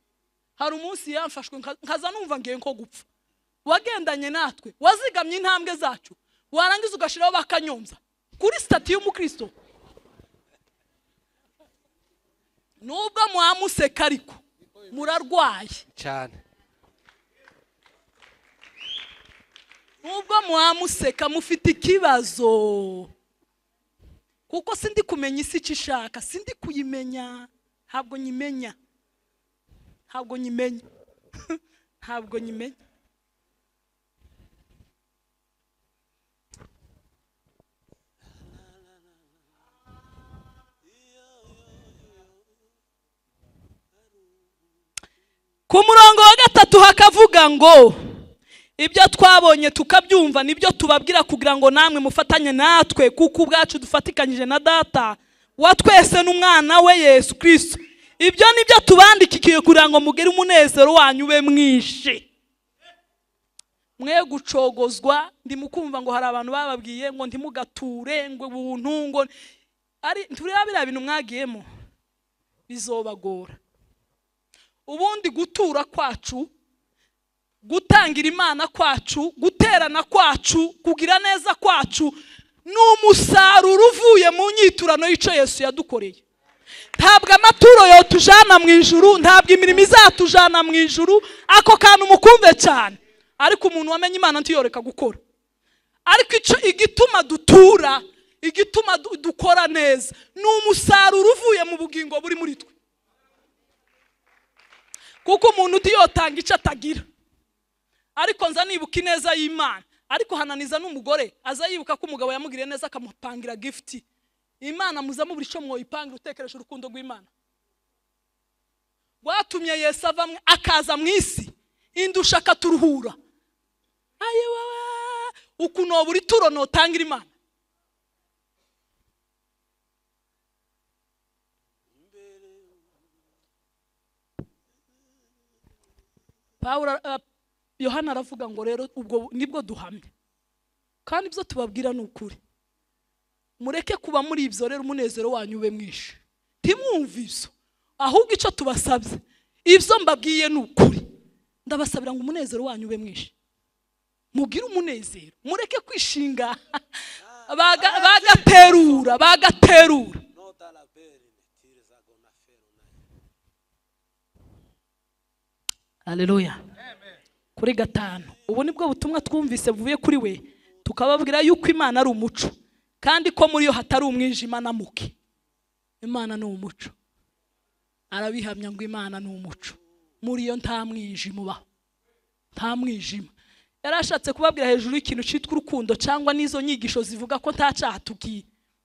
Hari umunsi yamfashwe nkaza numva ngiye nko gupfa. Wagendanye natwe, wazigamye intambwe zacu, warangiza ugashiraho bakanyomza kuri stati y'umukristo. Nubwo mwamuseka ariko murarwaye cyane. Nubwo mwamuseka mufite ikibazo, kuko sindi kumenya isi icyo ishaka, sindi kuyimenya, ntabwo nyimenya, ntabwo nyimenya, ntabwo nyimenya. Ku murongo wa 3 hakavuga ngo ibyo twabonye tukabyumva nibyo tubabwira kugira ngo namwe mufatanye natwe, kuko ubwacu dufatikanyije na Data wa twese n'umwana we Yesu Kristo. Ibyo nibyo tubandikiye kugira ngo mugere umunezero wanyu ube mwinshi. Mwe gucogozwa, ndi mukumva ngo hari abantu bababwiye ngo ntimugature ngo ubuntu ngo ari tureba biriya bintu mwagiyemo bizobagora. Ubundi gutura kwacu, gutangira Imana kwacu, guterana kwacu, kugira neza kwacu n'umusaruro uvuye mu nyiturano y'ico Yesu yadukoreye. Ntabwo amaturo yotujana mu ijuru, ntabwo imirimo izatujana mu ijuru, ako kantu mukumve cyane. Ariko umuntu wamenye Imana ntiyoreka gukora. Ariko ico igituma dutura, igituma dukora neza n'umusaruro uvuye mu bugingo buri muri twe. Kuko umuntu utiyotanga icyo atagira. Ariko nza nibuka ineza y'Imana. Ariko hananiza n'umugore aza yibuka ko umugabo yamugiriye neza akamupangira gift. Imana muzamu buri cyo mwoyipangira utekereje urukundo rw'Imana. Rwatumye Yesu ava akaza mu isi indusha akaturuhura. Aye wewe ukuno buri turo notangira Imana. Pawulo Yohana aravuga ngo rero ubwo nibwo duhamye, kandi ibyo tubabwira ni ukuri. Mureke kuba muri ibyo rero umunezero wanyu ube mwinshi. Ntimwumve ibyo, ahubwo icyo tubasabye, ibyo mbabwiye ni ukuri. Ndabasabira ngo umunezero wanyu ube mwinshi, mugire umunezero, mureke kwishinga bagaterura bagaterura. Haleluya. Kuri 5 ubu nibwo butumwa twumvise buvuye kuri we, tukababwira yuko Imana ari umuco kandi ko muri yo hatari umwijima na muke. Imana ni umuco, arabihamya ngo Imana ni umuco, muri yo nta mwijima ubaho, nta mwijima. Yarashatse kubabwira hejuru y'ikintu cyitwa urukundo cyangwa n'izo nyigisho zivuga ko nta cyaha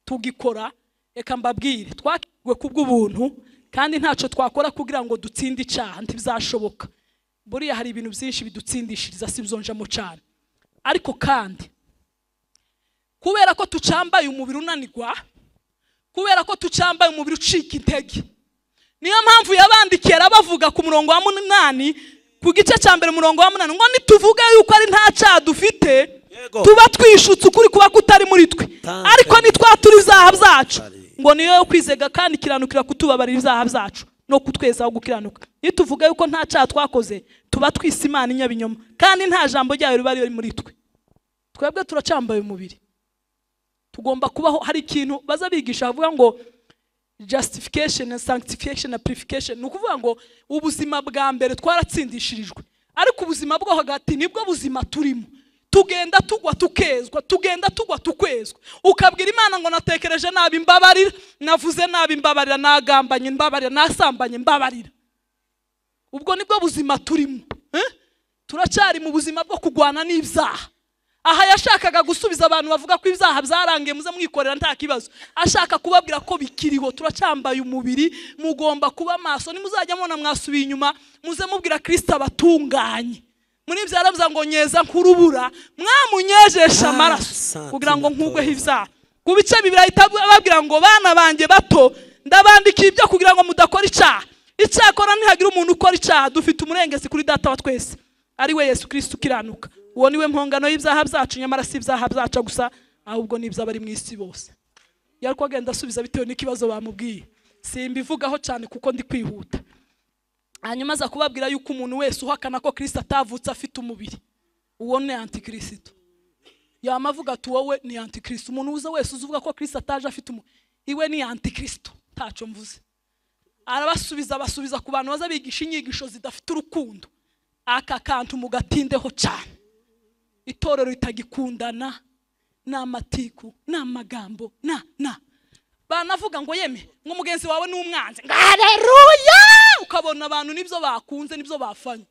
tugikora. Reka mbabwire, twakigwe kubw'ubuntu kandi ntaco twakora kugira ngo dutsinde icyaha, ntibizashoboka. Buriya hari ibintu byinshi bidutsindishiriza, sibzonjamo cyane. Ariko kandi kubera ko tucambaye umubiri unanirwa, kubera ko tucambaye umubiri ucika intege, niyo mpamvu yabandikiye arabavuga ku murongo wa 8, ku gice cya mbere umurongo wa 8 ngo nituvuga yuko ari nta cyaha dufite tuba twishutse ukuri kuba kutari muri twe, ariko nitwatura ibyaha byacu ngo niyo yo kwizega kandi kiranukira kutubabarira ibyaha byacu no kutwezaho gukiranuka. Nituvuga yuko nta cyaha twakoze tuba twise Imana inyabinyoma kandi nta jambo ryayo riba riri muri twe. Twebwe turacambaye umubiri, tugomba kubaho. Hari ikintu baza bigisha bavuga ngo justification and sanctification and purification, ni ukuvuga ngo ubuzima bwa mbere twaratsindishirijwe, ariko ubuzima bwo hagati nibwo buzima turimo. Tugenda tugwa tukezwa, tugenda tugwa tukwezwa. Ukabwira Imana ngo natekereje nabi mbabarira, navuze nabi mbabarira, nagambanye mbabarira, nasambanye mbabarira. Ubwo nibwo buzima turimo. Turacyari mu buzima bwo kugwana n'ibyaha. Aha yashakaga gusubiza abantu bavuga ko ibyaha byarangiye muze mwikorera nta kibazo. Ashaka kubabwira ko bikiriho, turacyambaye umubiri, mugomba kuba maso. Nimuzajya mubona mwasubiye inyuma, muze mubwira Kristo abatunganye. Muri ibyo yaravuze ngo nyeza nkurubura, mwamunyejesha amaraso kugira ngo nkugweho ibyaha. Ku bice bibiri ahita ababwira ngo bana banjye bato ndabandikiye ibyo kugira ngo mudakora icyaha. Icyakora ntihagira umuntu ukora icyaha, dufite umurengezi kuri data wa twese, ari we Yesu Kristo ukiranuka. Uwo niwe mpongano y'ibyaha byacu, nyamara si ibyaha byacu gusa, ahubwo n'iby'abari mu isi bose. Yari agenda asubiza bitewe n'ikibazo bamubwiye. Simbivugaho cyane kuko ndi kwihuta. Hanyuma aza kubabwira yuko umuntu wese uhakana ko Kristo atavutse afite umubiri, uwo ni antikristo. Yamavuga ati wowe ni antikristo. Umuntu uza wese uzuvuga ko Kristo ataje afite umubiri, iwe ni antikristo. Ntacyo mvuze. Arabasubiza, abasubiza ku bantu baza bigisha inyigisho zidafite urukundo. Aka kantu mugatindeho cyane. Itorero ritagikundana n'amatiku n'amagambo na banavuga ngo yeme ngo mugenzi wawe n'umwanzi, ngo haleluya, ukabona abantu nibyo bakunze nibyo bafanye,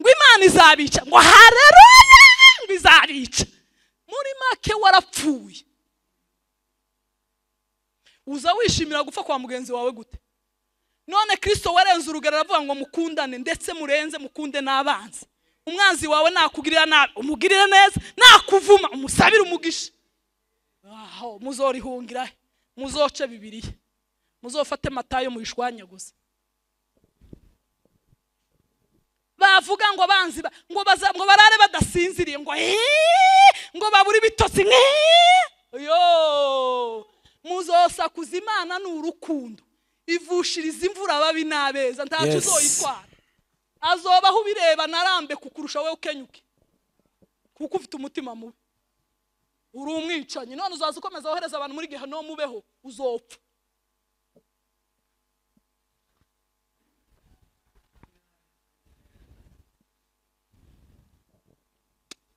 ngo Imana izabica, ngo haleluya, ngo izabica. Muri make warapfuye. Uza wishimira gupfa kwa mugenzi wawe gute? None Kristo warenze urugero aravuga ngo mukundane, ndetse murenze mukunde n'abanzi. Umwanzi wawe nakugirira nabi umugirire neza, nakuvuma umusabire umugisha. Aho muzorihungira, muzoce Bibiliya, muzofate Matayo muyishwanya gusa. Bavuga ngo abanzi ngo baza ngo barare badasinziriye, ngo ngo baburi ibitotsi. Yo muzosakuza Imana ni urukundo, ivushiriza imvura ababi n'abeza, ntacu uzoyitwara. Azobaho ubireba narambe kukurusha wowe ukenyuke, kuko ufite umutima mubi, uri umwicanyi. None uzaza ukomeza wohereza abantu muri gehinomu mubeho, uzopfa.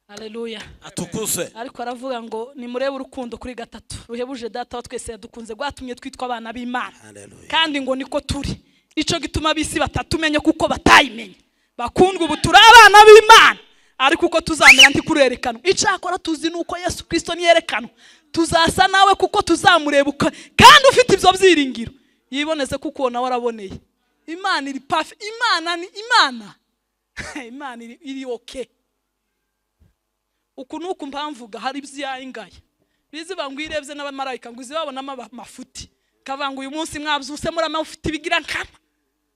Haleluya, atukuzwe. Ariko aravuga ngo nimurebe urukundo kuri gatatu ruhebuje data wa twese yadukunze, rwatumye twitwa abana b'Imana, kandi ngo niko turi. Ico gituma abisi batatumenye kuko batayimenye. Bakundwa, ubu turi abana b'Imana, ariko uko tuzamera ntikurerekana. Icyakora tuzi nuko Yesu Kristo niyerekana, tuzasa nawe kuko tuzamureba. Kandi ufite ibyo byiringiro yiboneze kuko nawe araboneye. Imana iri perfect. Imana ni Imana. Imana iri okay. Uku nuku mpamvuga hari ibyaingaye biziba ngo irebye n'abamarayika ngo izibabonamo amafuti, kavanga uyu munsi mwabyuse muri amafuti bigira nkama,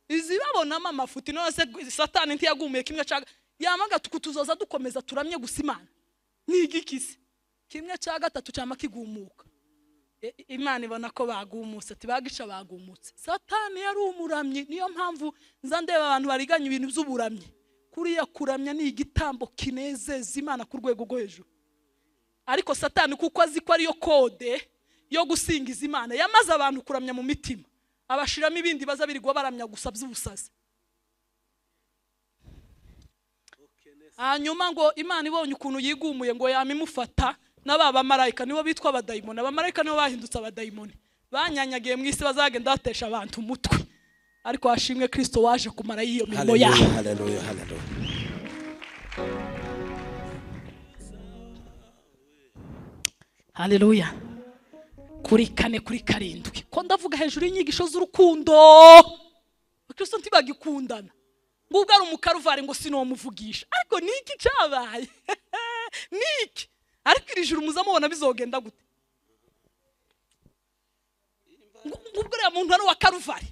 izibabonamo amafuti. None se Satani ntiyagumiye kimwe cyaga yamaga tukutuzoza dukomeza turamye gusa Imana ni igikisi kimwe cya gatatu cyama kigumuka. Imana ibona ko bagumutse, ati bagica bagumutse. Satani yari umuramyi. Niyo mpamvu nza ndeba abantu bariganya ibintu by'uburamyi. Kuriya kuramya ni igitambo kinezeza Imana ku rwego rwo hejuru. Ariko Satani kuko azi ko ariyo kode yo gusingiza Imana, yamaze abantu kuramya mu mitima, abashiramo ibindi baza birirwa baramya gusa by'ubusazi. Hanyuma ngo Imana ibonye ukuntu yigumuye ngo yamimufata n'aba bamarayika, nibo bitwa abadayimoni. Abamarayika nibo bahindutse abadayimoni, banyanyagiye mu isi, bazagenda batesha abantu umutwe. Ariko hashimwe Kristo waje kumara iyo mirimo yaho. Haleluya, haleluya. Haleluya. Kuri 4 kuri 7 ko ndavuga hejuru y'inyigisho z'urukundo. Kristo ntibagikundana. Ngubwo ari umukaruvari ngo sinomuvugisha. Ariko niki cyabaye? Niki? Ariko iri juru muzamubona bizogenda gute? Ngubwo uriya muntu ari wa Karuvari.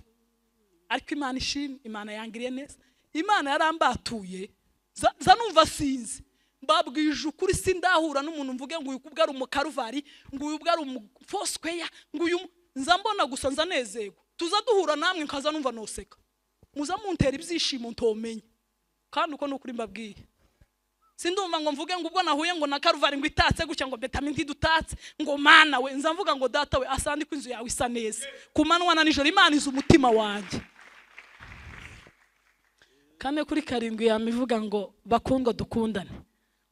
Ariko Imana ishimwe, Imana yangiriye neza. Imana yarambatuye, za numva sinzi. Mbabwije ukuri sindahura n'umuntu mvuge ngo uyu kubwo ari umukaruvari, ngo uyu bwo ari umufosquare, ngo uyu nza mbona gusa nza nezego. Tuza duhura namwe nkaza numva noseka. Muza muntera ibyishimo ntomenye. Kandi uko nukuri mbabwiye. Sindumva ngo mvuge ngo ubwo nahuye ngo na Karuvari ngo itatse gutya ngo betami ntidutatse ngo mana we, nza mvuga ngo data we asandi ko inzu yawe isa neza. Kumanwa na nijoro Imana iza umutima wanjye. 4 kuri 7 yamivuga ngo bakundwa dukundane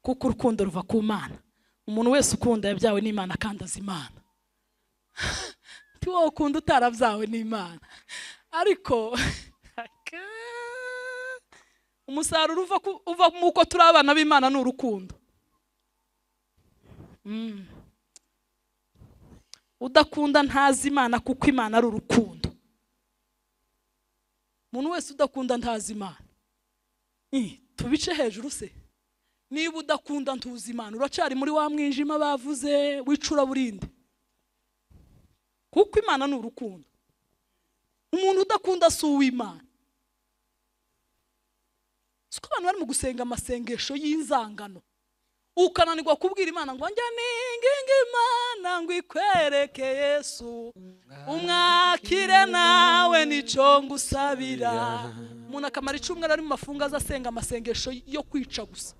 kuko urukundo ruva ku Mana. Umuntu wese ukunda yabyawe n'Imana kandi azi Imana. Ti wowe ukunda utarabyawe n'Imana. Ariko umusaruro uva muko turi abana b'Imana ni urukundo. Udakunda ntazi Imana kuko Imana ari urukundo. Umuntu wese udakunda ntazi Imana. Tubice hejuru se. Niba udakunda ntuzi Imana, uracari muri wa mwijima bavuze wicura burinde. Kuko Imana ni urukundo. Umuntu udakunda si uw'Imana. Siko abantu bari mu gusenga amasengesho y'inzangano. Ukananirwa kubwira Imana ngo njya ninginga Imana ngo ikwereke Yesu, umwakire nawe nico ngusabira. Umuntu akamara icumwe ari mu mafunga azasenga amasengesho yo kwica gusa.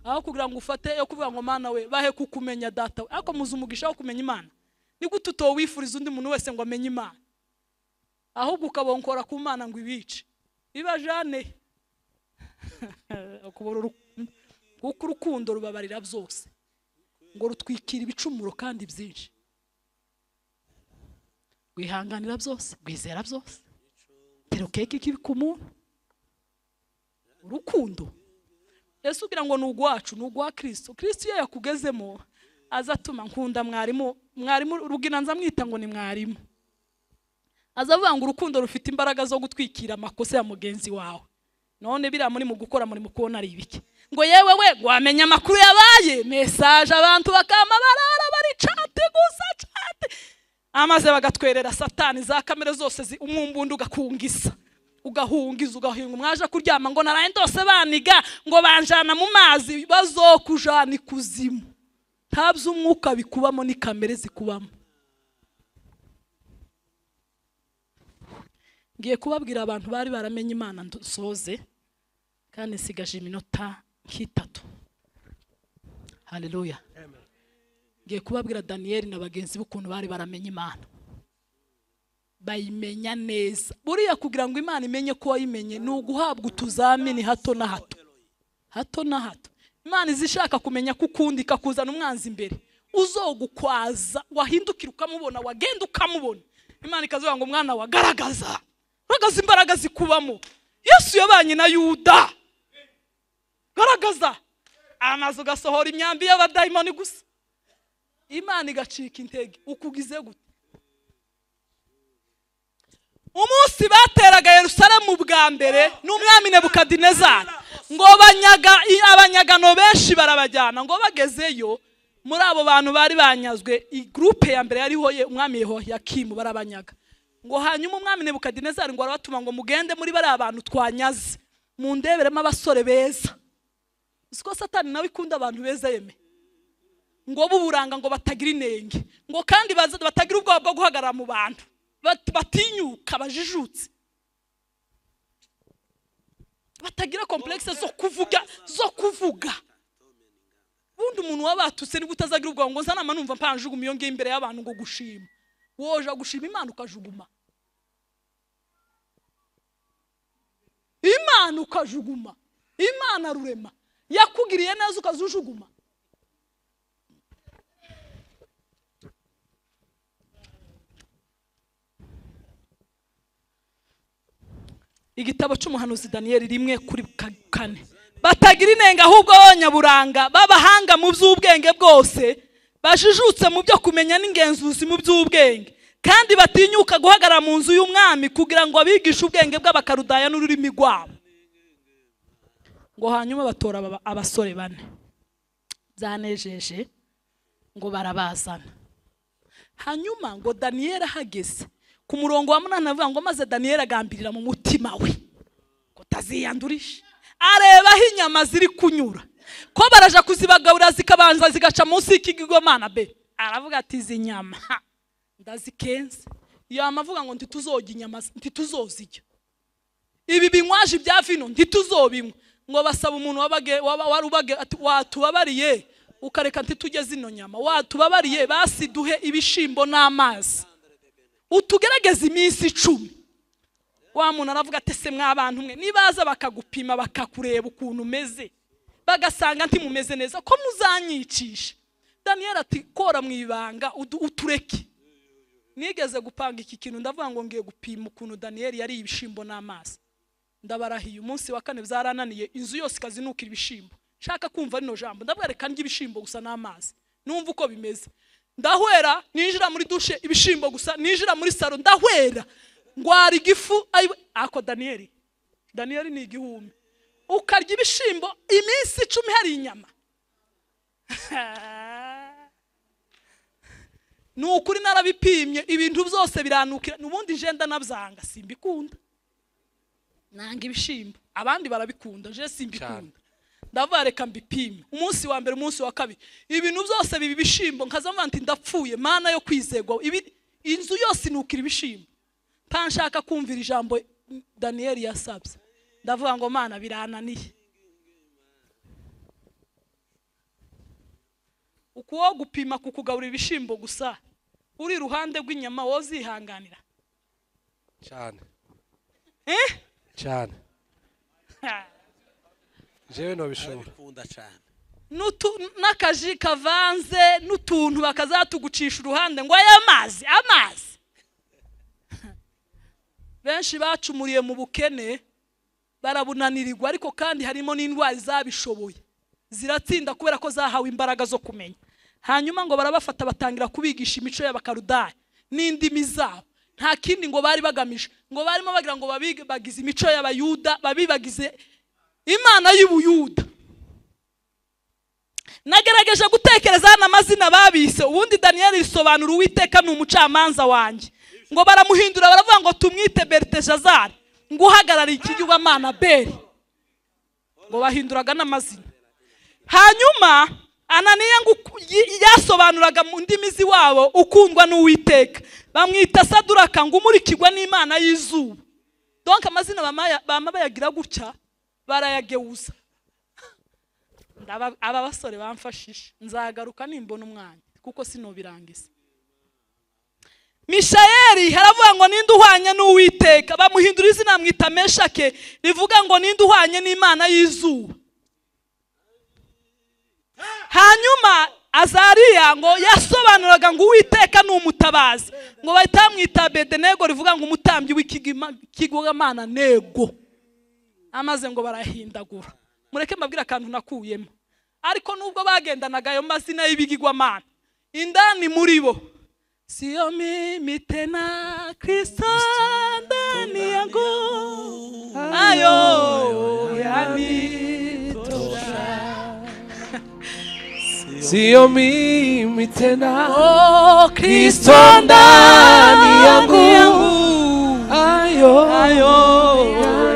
Aho kugira ngo ufate yo kuvuga ngo Mana we bahe kukumenya data we. Ariko muzi umugisha wo kumenya Imana. Ni gute utowifuriza undi muntu wese ngo amenye Imana? Ahubwo ukabonkora ku Mana ngo ibice. Ibajane. Kubura urukundo. Kuko urukundo rubabarira byose. Ngo rutwikira ibicumuro kandi byinshi. Rwihanganira byose, rwizera byose. Terokeke kibikumu. Urukundo. Yesu kugira ngo nugwacu, nugwa Kristo. Kristo iyo yakugezemo azatuma nkunda mwarimu, mwarimu Rugina nza mwita ngo ni mwarimu. Azavuga ngo urukundo rufite imbaraga zo gutwikira amakosa ya mugenzi wawe. None bira muri mu gukora muri mu kubona ari ibiki. Ngo yewe we wamenya amakuru yabaye, message abantu bakama barara bari chat gusa chat. Amaze bagatwerera satani za kamere zose umwumbundu ugakungisa. Ugahungiza ugahinga mwaje kuryama ngo naraye ndose baniga ngo banjana mu mazi bazokujana ikuzimu. Ntabyo umwuka bikubamo ni kamere zikubamo. Ngiye kubabwira abantu bari baramenye Imana nsoze kandi nsigaje iminota nk'itatu. Haleluya. Ngiye kubabwira Daniel na bagenzi b'ukuntu bari baramenye Imana. Bayimenya neza. Buriya kugira ngo Imana imenye ko wayimenye ni uguhabwa utuzamini hato na hato. Hato na hato. Imana izishaka kumenya ko ukundi ikakuzana umwanzi imbere. Uzogukwaza wahindukira ukamubona wagenda ukamubona. Imana ikazuba ngo mwana wagaragaza. Garagaza imbaraga zikubamo. Yesu yabanye na Yuda. Garagaza. Amazu gasohora imyambi y'abadayimoni gusa. Imana igacika intege. Ukugize gute? Umunsi bateraga Yerusalemu bwa mbere n'umwami Nebukadinezari ngo banyaga abanyagano benshi barabajyana ngo bagezeyo muri abo bantu bari banyazwe igroupe ya mbere yariho umwami Yehoyakimu barabanyaga. Ngo hanyuma umwami Nebukadinezari ngo arabatuma ngo mugende muri bari abantu twanyaze mundeberemo abasore beza. Siko Satani nawe ikunda abantu beza yeme. Ngo buburanga ngo batagira inenge ngo kandi batagira ubwoba bwo guhagarara mu bantu. Batinyuka bajijutse. Batagira complexe zo kuvuga. Bundi umuntu wabatutse ni gutazagira ubwoba ngo nzanama numva mpanjuguma iyo ngiye imbere y'abantu ngo gushima. Woja gushima Imana ukajuguma. Imana ukajuguma. Imana rurema yakugiriye neza ukazujuguma. Igitabo cy'umuhanuzi Daniel 1:4. Batagira inenga ahubwo abanyaburanga babahanga mu by'ubwenge bwose, bajijutse mu byo kumenya n'ingenzuzi mu by'ubwenge, kandi batinyuka guhagarara mu nzu y'umwami kugira ngo abigishe ubwenge bw'abakarudaya n'ururimi rwabo. Ngo hanyuma batora abasore bane byanejeje ngo barabazana. Hanyuma ngo Daniel ahageze ku murongo wa 8 avuga ngo maze Daniel agambirira mu mutima we ko taziyandurisha. Areba aho inyama ziri kunyura ko baraja kuzibagabura zikabanza zigaca munsi y'ikigirwamana be. Aravuga ati izi nyama ndazikenze. Yamavuga ngo ntituzojya inyama ntituzozijya. Ibi binywaje bya vino ntituzobinywa. Ngo basaba umuntu wabage warubage ati watubabariye ukareka ntitujye zino nyama, watubabariye basi duhe ibishimbo n'amazi utugerageza iminsi 10. Wa muntu aravuga ati se mwabantu mwe nibaza bakagupima bakakureba ukuntu umeze bagasanga nti mumeze neza ko muzanyicisha. Daniel ati kora mu ibanga utureke. Nigeze gupanga iki kintu ndavuga ngo ngiye gupima ukuntu Daniel yari ibishimbo n'amazi. Ndabarahiye umunsi wa kane byarananiye inzu yose ikazinukira ibishimbo. Shaka kumva rino jambo ndavuga reka ndye ibishimbo gusa n'amazi numva uko bimeze. Ndahwera ninjira muri dushe ibishimbo gusa, ninjira muri salo ndahwera ngwara igifu. Ako Daniel ni igihumbi. Ukarya ibishimbo iminsi 10 hari inyama. Ni ukuri narabipimye ibintu byose biranukira, nubundi je ndanabyanga simbikunda. Nanga ibishimbo, abandi barabikunda, je simbikunda. Ndavuga reka mbipime. Umunsi wa mbere, umunsi wa kabiri, ibintu byose bibi bishimbo nkaza nti ndapfuye, mana yo kwizegwa. Ibi inzu yose inukira ibishimbo. Ntanshaka kumvira ijambo Daniel yasabye. Ndavuga ngo mana birananiye. Ukuwo gupima kukugaburira ibishimbo gusa uri ruhande rw'inyama wozihanganira cyane. Cyane. Jewe no bishobora cyane. N'akaji kavanze n'utuntu bakazatugucisha uruhande ngo aya amazi amazi. Benshi bacumuriye mu bukene barabunanirirwa, ariko kandi harimo n'indwara zabishoboye ziratsinda kubera ko zahawe imbaraga zo kumenya. Hanyuma ngo barabafata batangira kubigisha imico y'abakarudaya n'indimi zabo. Nta kindi ngo bari bagamije, ngo barimo bagira ngo babibagize imico y'abayuda, babibagize Imana y'ubuyuda. Nagerageje gutekereza hano amazina babise. Ubundi Daniel risobanura Uwiteka ni umucamanza wanjye. Ngo baramuhindura baravuga ngo tumwite Belteshazari, ngo uhagarariye ikigirwamana Beli. Ngo bahinduraga n'amazina. Hanyuma Ananiya ngo yasobanuraga mu ndimi z'iwabo ukundwa n'Uwiteka, bamwita Saduraka ngo umurikirwa n'Imana y'izuba. Donc amazina bama bayagira gutya barayageuza. Aba basore bamfashije, nzagaruka nimbona umwanya kuko sinobirangiza. Mishayeli haravuga ngo ninde uhwanye n'Uwiteka, bamuhindura izina mwita Meshake rivuga ngo ninde uhwanye n'Imana y'izuba. Hanyuma Azariya ngo yasobanuraga ngo Uwiteka ni umutabazi, ngo bahita bamwita Abedenego rivuga ngo umutambyi w'ikigirwamana Nego. Amaze ngo barahindagura. Mureke mbabwire akantu nakuyemo. Ariko nubwo bagendanaga ayo mazina y'ibigirwamana, indani muri bo siyo mimi tena, Kristo ndani yangu ayo yanitosha. Sio mimi tena, oh Kristo ndani yangu ayo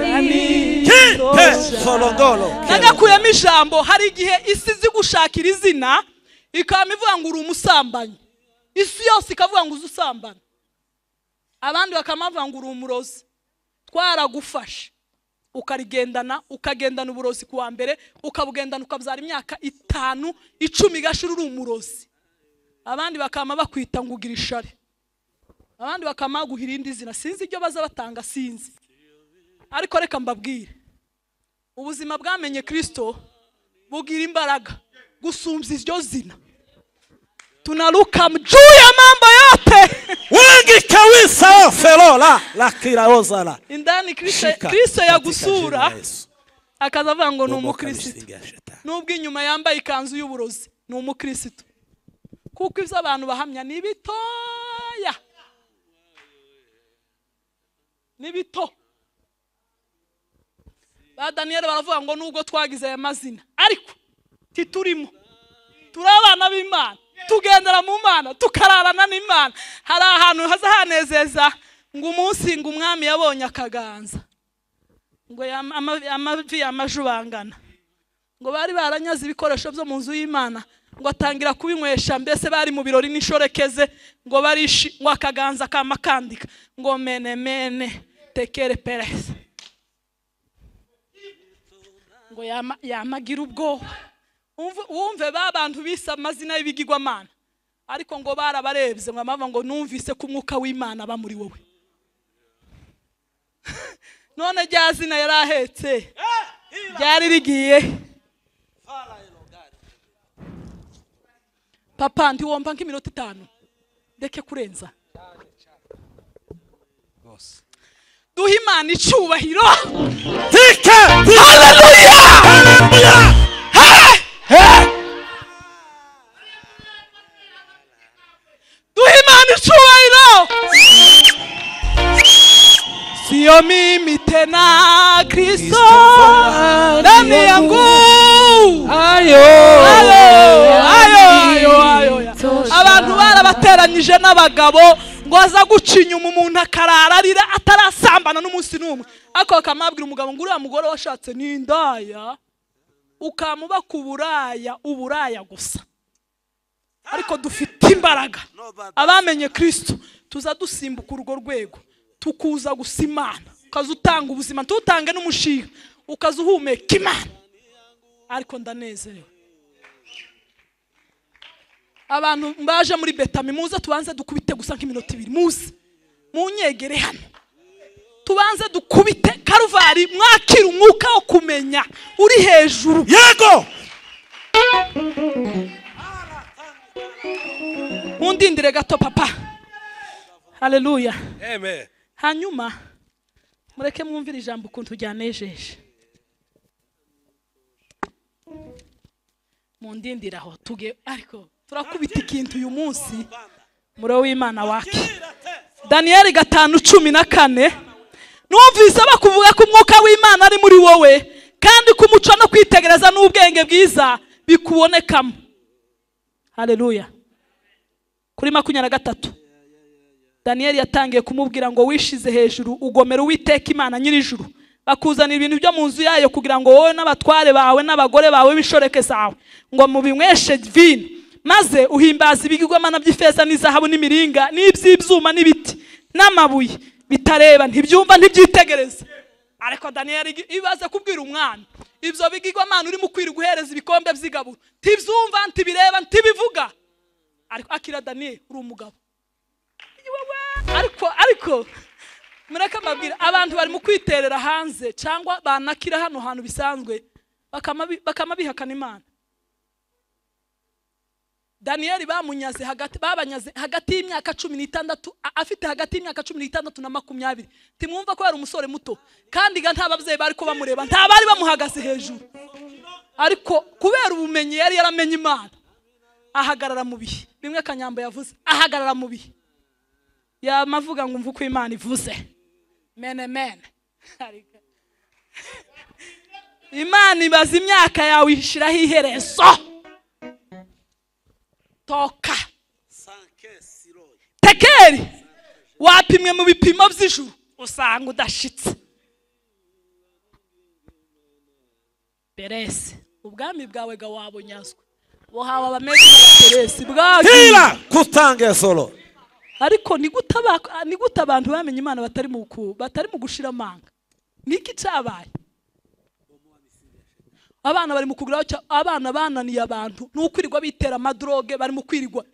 yanitosha. Nagakuyemo ijambo. Hari igihe isi izi gushakira izina ikaba ivuga ngo uri umusambanyi, isi yose ikavuga ngo uzi usambana, abandi bakamavuga ngo uri umurozi. Twaragufashe ukarigendana, ukagendana uburozi kuwa mbere, ukabugendana ukabyara imyaka 5 10 gashira uri umurozi. Abandi bakama bakwita ngo ugira ishari, abandi bakama guhira indi zina, sinzi ibyo baza batanga sinzi. Ariko reka mbabwire, ubuzima bwamenye Kristo bugira imbaraga gusumbya iryo zina. Tunaruka juu ya mambo yote. Wengi kawisa ferola la kiraozala. Indani Kristo yagusura akazavuga ngo ni umukristo. Nubwo inyuma yambaye ikanzu y'uburozi ni umukristo. Kuko ivyo abantu bahamya ni bitoya. Ni bito. Ba Daniel baravuga ngo nubwo twagize aya mazina ariko titurimo, turi abana b'Imana, tugendera mu Mana, tukararana n'Imana. Hari ahantu haza hanezeza ngo umunsi ngo umwami yabonye akaganza ngo amavi amajubangana, ngo bari baranyaze ibikoresho byo mu nzu y'Imana, ngo atangira kubinywesha, mbese bari mu birori n'ishorekeze, ngo barishi ngo akaganza kamakandika ngo mene mene tekere perez, ngo yamagira ubwoba. Wumve ba bantu bise amazina y'ibigirwamana, ariko ngo barabarebye ngo amava ngo numvise ko umwuka w'Imana aba muri wowe. None rya zina yarahetse ryari rigiye. Papa ntiwompa nk'iminota 5 ndeke kurenza. Duhe Imana icyubahiro. Haleluya! Duhe Imana icyubahiro. Siyo Sio mimi tena, Kristo ndani yangu. Ayo ayo ayo ayo. Abantu barabateranyije n'abagabo ngo aza guca inyuma umuntu akarara arira atarasambana n'umunsi n'umwe, ariko bakamabwira umugabo ngo uriya mugore washatse ni indaya, ukamuba ku buraya, uburaya gusa. Ariko dufite imbaraga, abamenye Kristo tuza dusimbuka urwo rwego, tukuza gusa Imana, ukaza utanga ubuzima, tutange n'umushinga, ukaza uhumeka Imana. Ariko ndanezerewe. Abantu mbaje muri Betami, muze tubanze dukubite gusa nk'iminota ibiri, muze munyegere hano tubanze dukubite Karuvari, mwakira umwuka wo kumenya uri hejuru. Yego. Mundindire gato papa. Haleluya. Amen. Hanyuma mureke mwumvire ijambo ukuntu ryanejeje. Mundindire aho tuge, ariko turakubita ikintu uyu munsi muro w'Imana wake. Danieli 5:14. Numvise bakuvuga ko umwuka w'Imana ari muri wowe, kandi kumuco no kwitegereza n'ubwenge bwiza bikubonekamo. Haleluya. Kuri 23 Danieli yatangiye kumubwira ngo wishize hejuru ugomera Uwiteka Imana nyir'ijuru, bakuzanira ibintu byo mu nzu yayo kugira ngo wowe n'abatware bawe n'abagore bawe b'inshoreke zawe ngo mubinyweshe vino, maze uhimbaza ibigirwamana by'ifeza n'izahabu n'imiringa n'iby'ibyuma n'ibiti n'amabuye bitareba, ntibyumva, ntibyitegereza. Ariko Danieli ibaze kubwira umwana ibyo bigirwamana urimo kwiri guhereza ibikombe by'igaburo, ntibyumva, ntibireba, ntibivuga. Ariko akira Danieli uri umugabo. Ariko mureke mbabwira, abantu bari mu kwiterera hanze cyangwa banakira hano hantu bisanzwe bakama bihakana Imana. Danieli bamunyaze hagati, babanyaze hagati y'imyaka 16, afite hagati y'imyaka 16 na 20. Timwumva ko yari umusore muto, kandi ga nta babyeyi bari ko bamureba, nta bari bamuhagaze hejuru. Ariko kubera ubumenyi yari yaramenye Imana, ahagarara mu bihe. Bimwe Kanyambo yavuze, ahagarara mu bihe. Yamavuga ngo umva uko Imana ivuze. Mene mene. Imana ibaza imyaka yawe ishiraho iherezo. Toka. Tekeri wapimwe mu bipimo by'ijuru usanga udashitse. Peresi, ubwami bwawe ga wabonyazwe, buhawe abamedi n'abaperesi bwawe. Hila kutange solo. Ariko ni gute abantu bamenye Imana batari mu gushira amanga? Niki cyabaye? Abana bari mu kugura, abana bananiye abantu n'ukwirirwa bitera amadroge, bari mu kwirirwa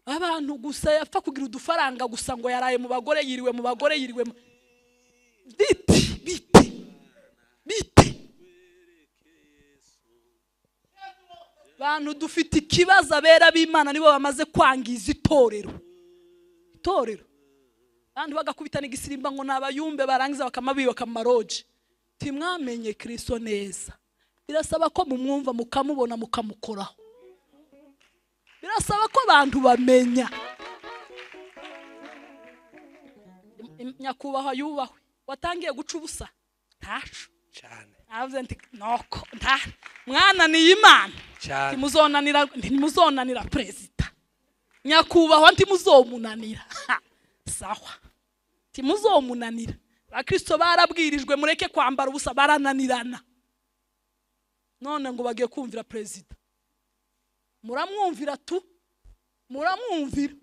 abantu gusa yapfa kugira udufaranga gusa ngo yaraye mu bagore, yiriwe mu bagore, yiriwe mu biti biti biti. Bantu dufite ikibazo, abera b'Imana nibo bamaze kwangiza itorero. Itorero abantu bagakubitana igisirimba ngo nabayumbe, barangiza bakamabibaka mu maroje. Timwamenye Kristo neza. Birasaba ko mumwumva, mukamubona, mukamukoraho. Birasaba ko abantu bamenya. Nyakubahwa yubahwe, watangiye guca ubusa ntacu cyane. Avuze nti noko nta mwana ni Imana, ntimuzonanira perezida. Nyakubahwa ntimuzomunanira. Sawa, ntimuzomunanira. Abakristo barabwirijwe mureke kwambara ubusa, barananirana. None ngo bagiye kumvira perezida. Muramwumvira tu, muramwumvira,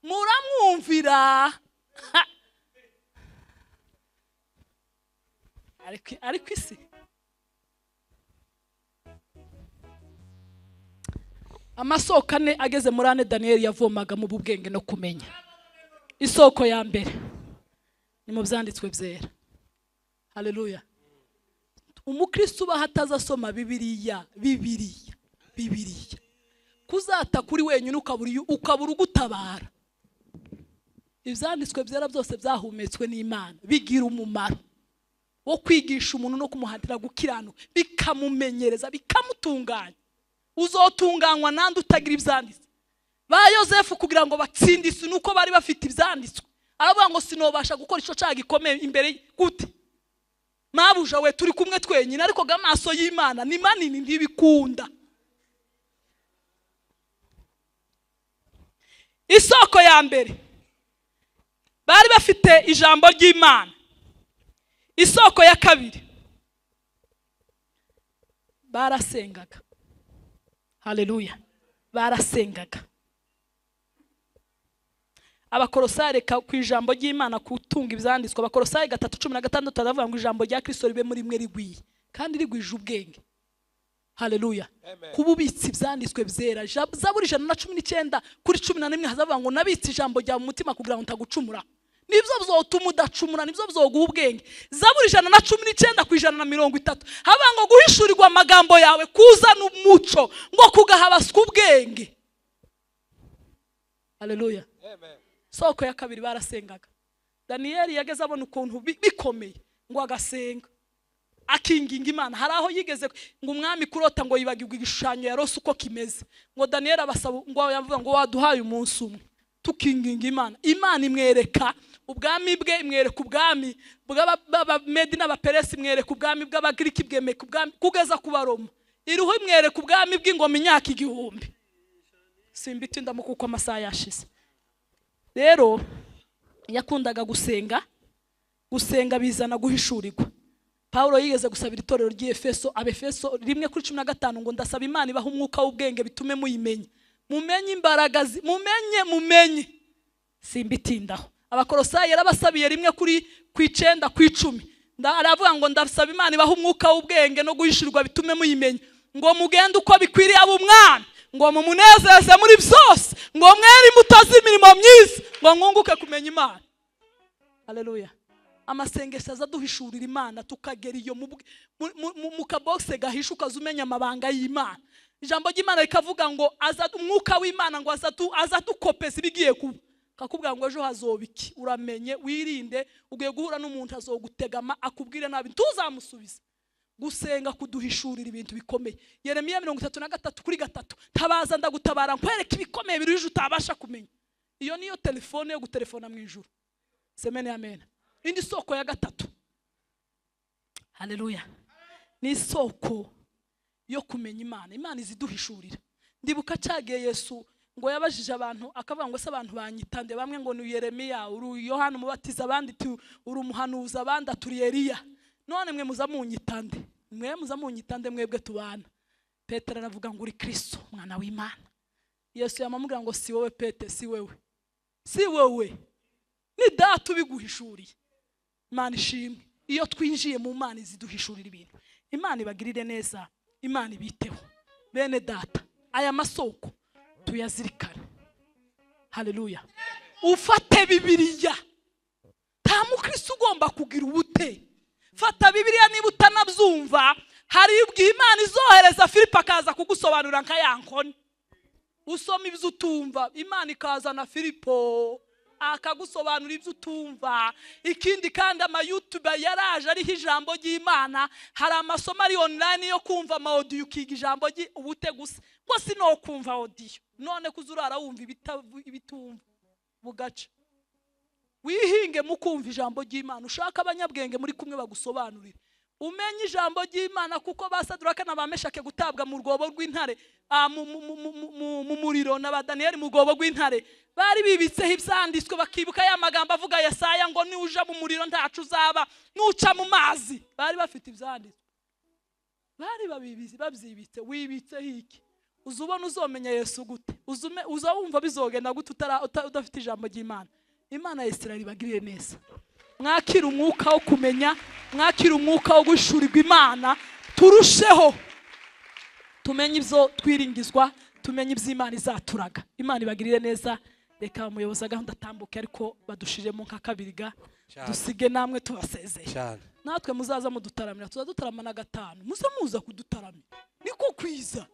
muramwumvira. Ariko isi amasoko ane ageze muri ane Danieli yavomaga mu bubwenge no kumenya. Isoko ya mbere ni mu byanditswe byera. Haleluya. Umukristo uba hatazasoma Bibiliya, Bibiliya, Bibiliya, kuzata kuri wenyine ukabura ugutabara. Ibyanditswe byera byose byahumetswe n'Imana, bigira umumaro wo kwigisha umuntu no kumuhatira gukiranuka, bikamumenyereza, bikamutunganya. Uzotunganywa nande utagira ibyanditswe? Ba Yosefu kugira ngo batsinde isi nuko bari bafite ibyanditswe. Aravuga ngo sinobasha gukora ico cyaha gikomeye imbere gute? Mabuja we turi kumwe twenyine, ariko amaso y'Imana ni manini ntibikunda. Isoko ya mbere bari bafite ijambo ry'Imana. Isoko ya kabiri barasengaga. Haleluya, barasengaga. Abakorosari ku ijambo ry'Imana kutunga ibyanditswe, Abakorosari 3:16 aravuga ngo ijambo rya Kristo ribe muri mwe rigwiye kandi rigwije ubwenge. Haleluya. Kuba ubitse ibyanditswe byera. Zaburi 119:11 hazavuga ngo nabitse ijambo rya mu mutima kugira ngo ntagucumura. Nibyo bizotuma udacumura, nibyo bizoguha ubwenge. Zaburi 119:130 havuga ngo guhishurirwa amagambo yawe kuzana umuco ngo kugahabaswa ubwenge. Haleluya. Amen. Soko ya kabiri barasengaga. Daniel yageze abona ukuntu bikomeye ngo agasenga akinginga Imana. Hari aho yigeze ngo umwami kurota ngo yibagirwe igishushanyo yarose uko kimeze, ngo Daniel abasaba ngo yavuga ngo waduhaye umunsi umwe tukinginga Imana. Imana imwereka ubwami bwe, imwereka ubwami bw'Abamedi n'Abaperesi, imwereka ubwami bw'Abagiriki, bwemeka ubwami kugeza ku Baroma, iruho imwereka ubwami bw'ingoma imyaka 1000. Simbitinda mu kuko amasaha yashize. Rero yakundaga gusenga. Gusenga bizana guhishurirwa. Paulo yigeze gusabira itorero ry'Efeso, Abefeso 1:15 ngo ndasaba Imana ibaha umwuka w'ubwenge bitume muyimenya, mumenye imbaraga, mumenye. Simbitindaho. Abakolosayi yarabasabiye 1:9-10 aravuga ngo ndasaba Imana ibaha umwuka w'ubwenge no guhishurwa bitume muyimenya, ngo mugende uko bikwiriye abo umwami, ngo mumunezeze muri byose, ngo mwere imbuto z'imirimo myiza, ngo mwunguke kumenya Imana. Haleluya. Amasengesho azaduhishurira Imana tukagera iyo mu kabokse gahisha ukazumenya amabanga y'Imana. Ijambo ry'Imana rikavuga ngo aza umwuka w'Imana ngo azadukopeza ibigiye kuba. Kakubwira ngo ejo hazoba iki, uramenye wirinde, ugiye guhura n'umuntu azogutegama akubwire nabi ntuzamusubize. Gusenga kuduhishurira ibintu bikomeye. Yeremiya 33:3 tabaza ndagutabara nkwereka ibikomeye biruje utabasha kumenya. Iyo niyo telefone yo gutelefona mu ijuru. Semene amen. Indi soko ya gatatu, haleluya, ni isoko yo kumenya Imana. Imana iziduhishurira. Ndibuka cyagiye Yesu ngo yabajije abantu akavuga ngo se abantu banyitande, bamwe ngo ni Yeremiya, uri Yohana umubatiza, abandi uri umuhanuzi, abandi turi Eliya. None mwe muza munyitande, mwe muza munyitande mwebwe tubana. Petero aravuga ngo uri Kristo mwana w'Imana. Yesu yamamubwira ngo si wowe Pete, si wewe, si wewe, ni data ubiguhishuriye. Imana ishimwe. Iyo twinjiye mu Mana iziduhishurira ibintu. Imana ibagirire neza, Imana ibiteho. Bene data, aya masoko tuyazirikane. Haleluya. Ufate Bibiliya. Nta mukristo ugomba kugira ubute. Fata Bibiliya niba utanabyumva, hari ubwo Imana izohereza Filipo akaza kugusobanurira nka ya nkoni. Usoma ibyo utumva, Imana ikazana Filipo akagusobanura ibyo utumva. Ikindi kandi ama YouTube yaraje ariho ijambo ry'Imana, hari amasomo ari online yo kumva ama audio, ukiga ijambo ubute gusa. Ngo sino kumva audio, none kuzurara wumva ibitumva bugaca. Wihinge mu kumva ijambo ry'Imana, ushaka abanyabwenge muri kumwe bagusobanurira, umenye ijambo ry'Imana, kuko basaduraka n'abameshake gutabwa mu rwobo rw'intare, mu muriro, na ba Daniel mu rwobo rw'intare bari bibitseho ibyanditswe, bakibuka ya magambo avuga Yesaya ngo nuja mu muriro ntacu uzaba, nuca mu mazi. Bari bafite ibyanditswe, bari babibizi, babyibitse. Wibitseho iki? Uzubona uzomenya Yesu gute? Uzawumva bizogenda gute udafite ijambo ry'Imana? Imana ya Isirayeli ibagirire neza. Mwakira umwuka wo kumenya, mwakira umwuka wo gushurirwa Imana, turusheho tumenye ibyo twiringizwa, tumenye ibyo Imana izaturaga. Imana ibagirire neza. Reka umuyobozi wa gahunda atambuke, ariko badushiremo nka kabiri ga dusige namwe tubasezeye. Natwe muzaza mudutaramira, tuzadutarama na gatanu, muze muza kudutaramira, niko kwiza.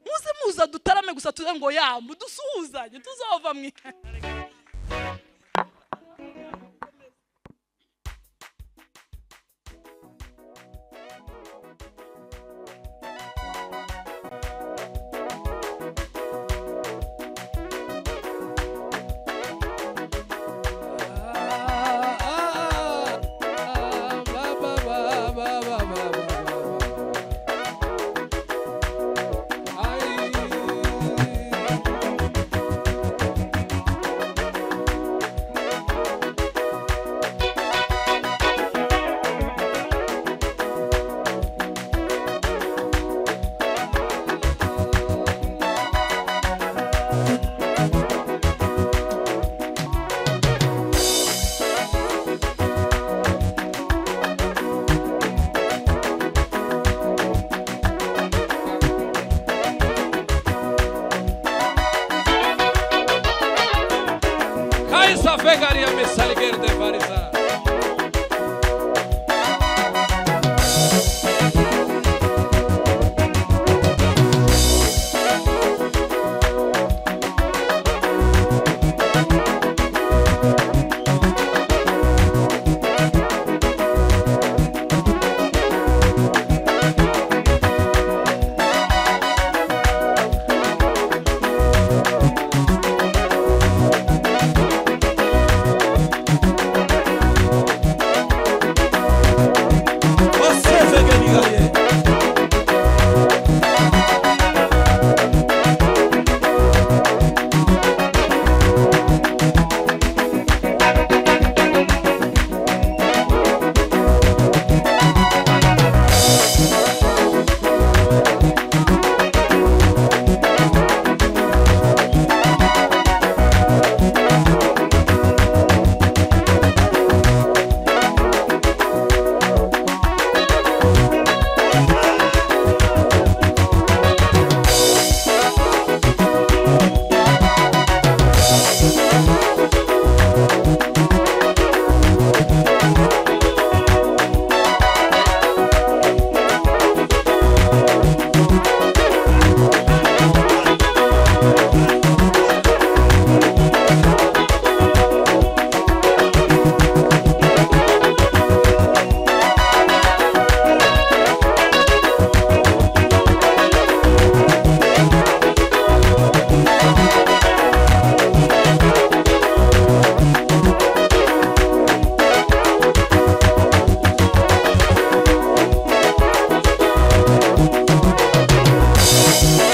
Muze muza dutarame gusa tuze ngo yambu dusuhuzanye tuzova mwe. Vegaria mesaligerde variza.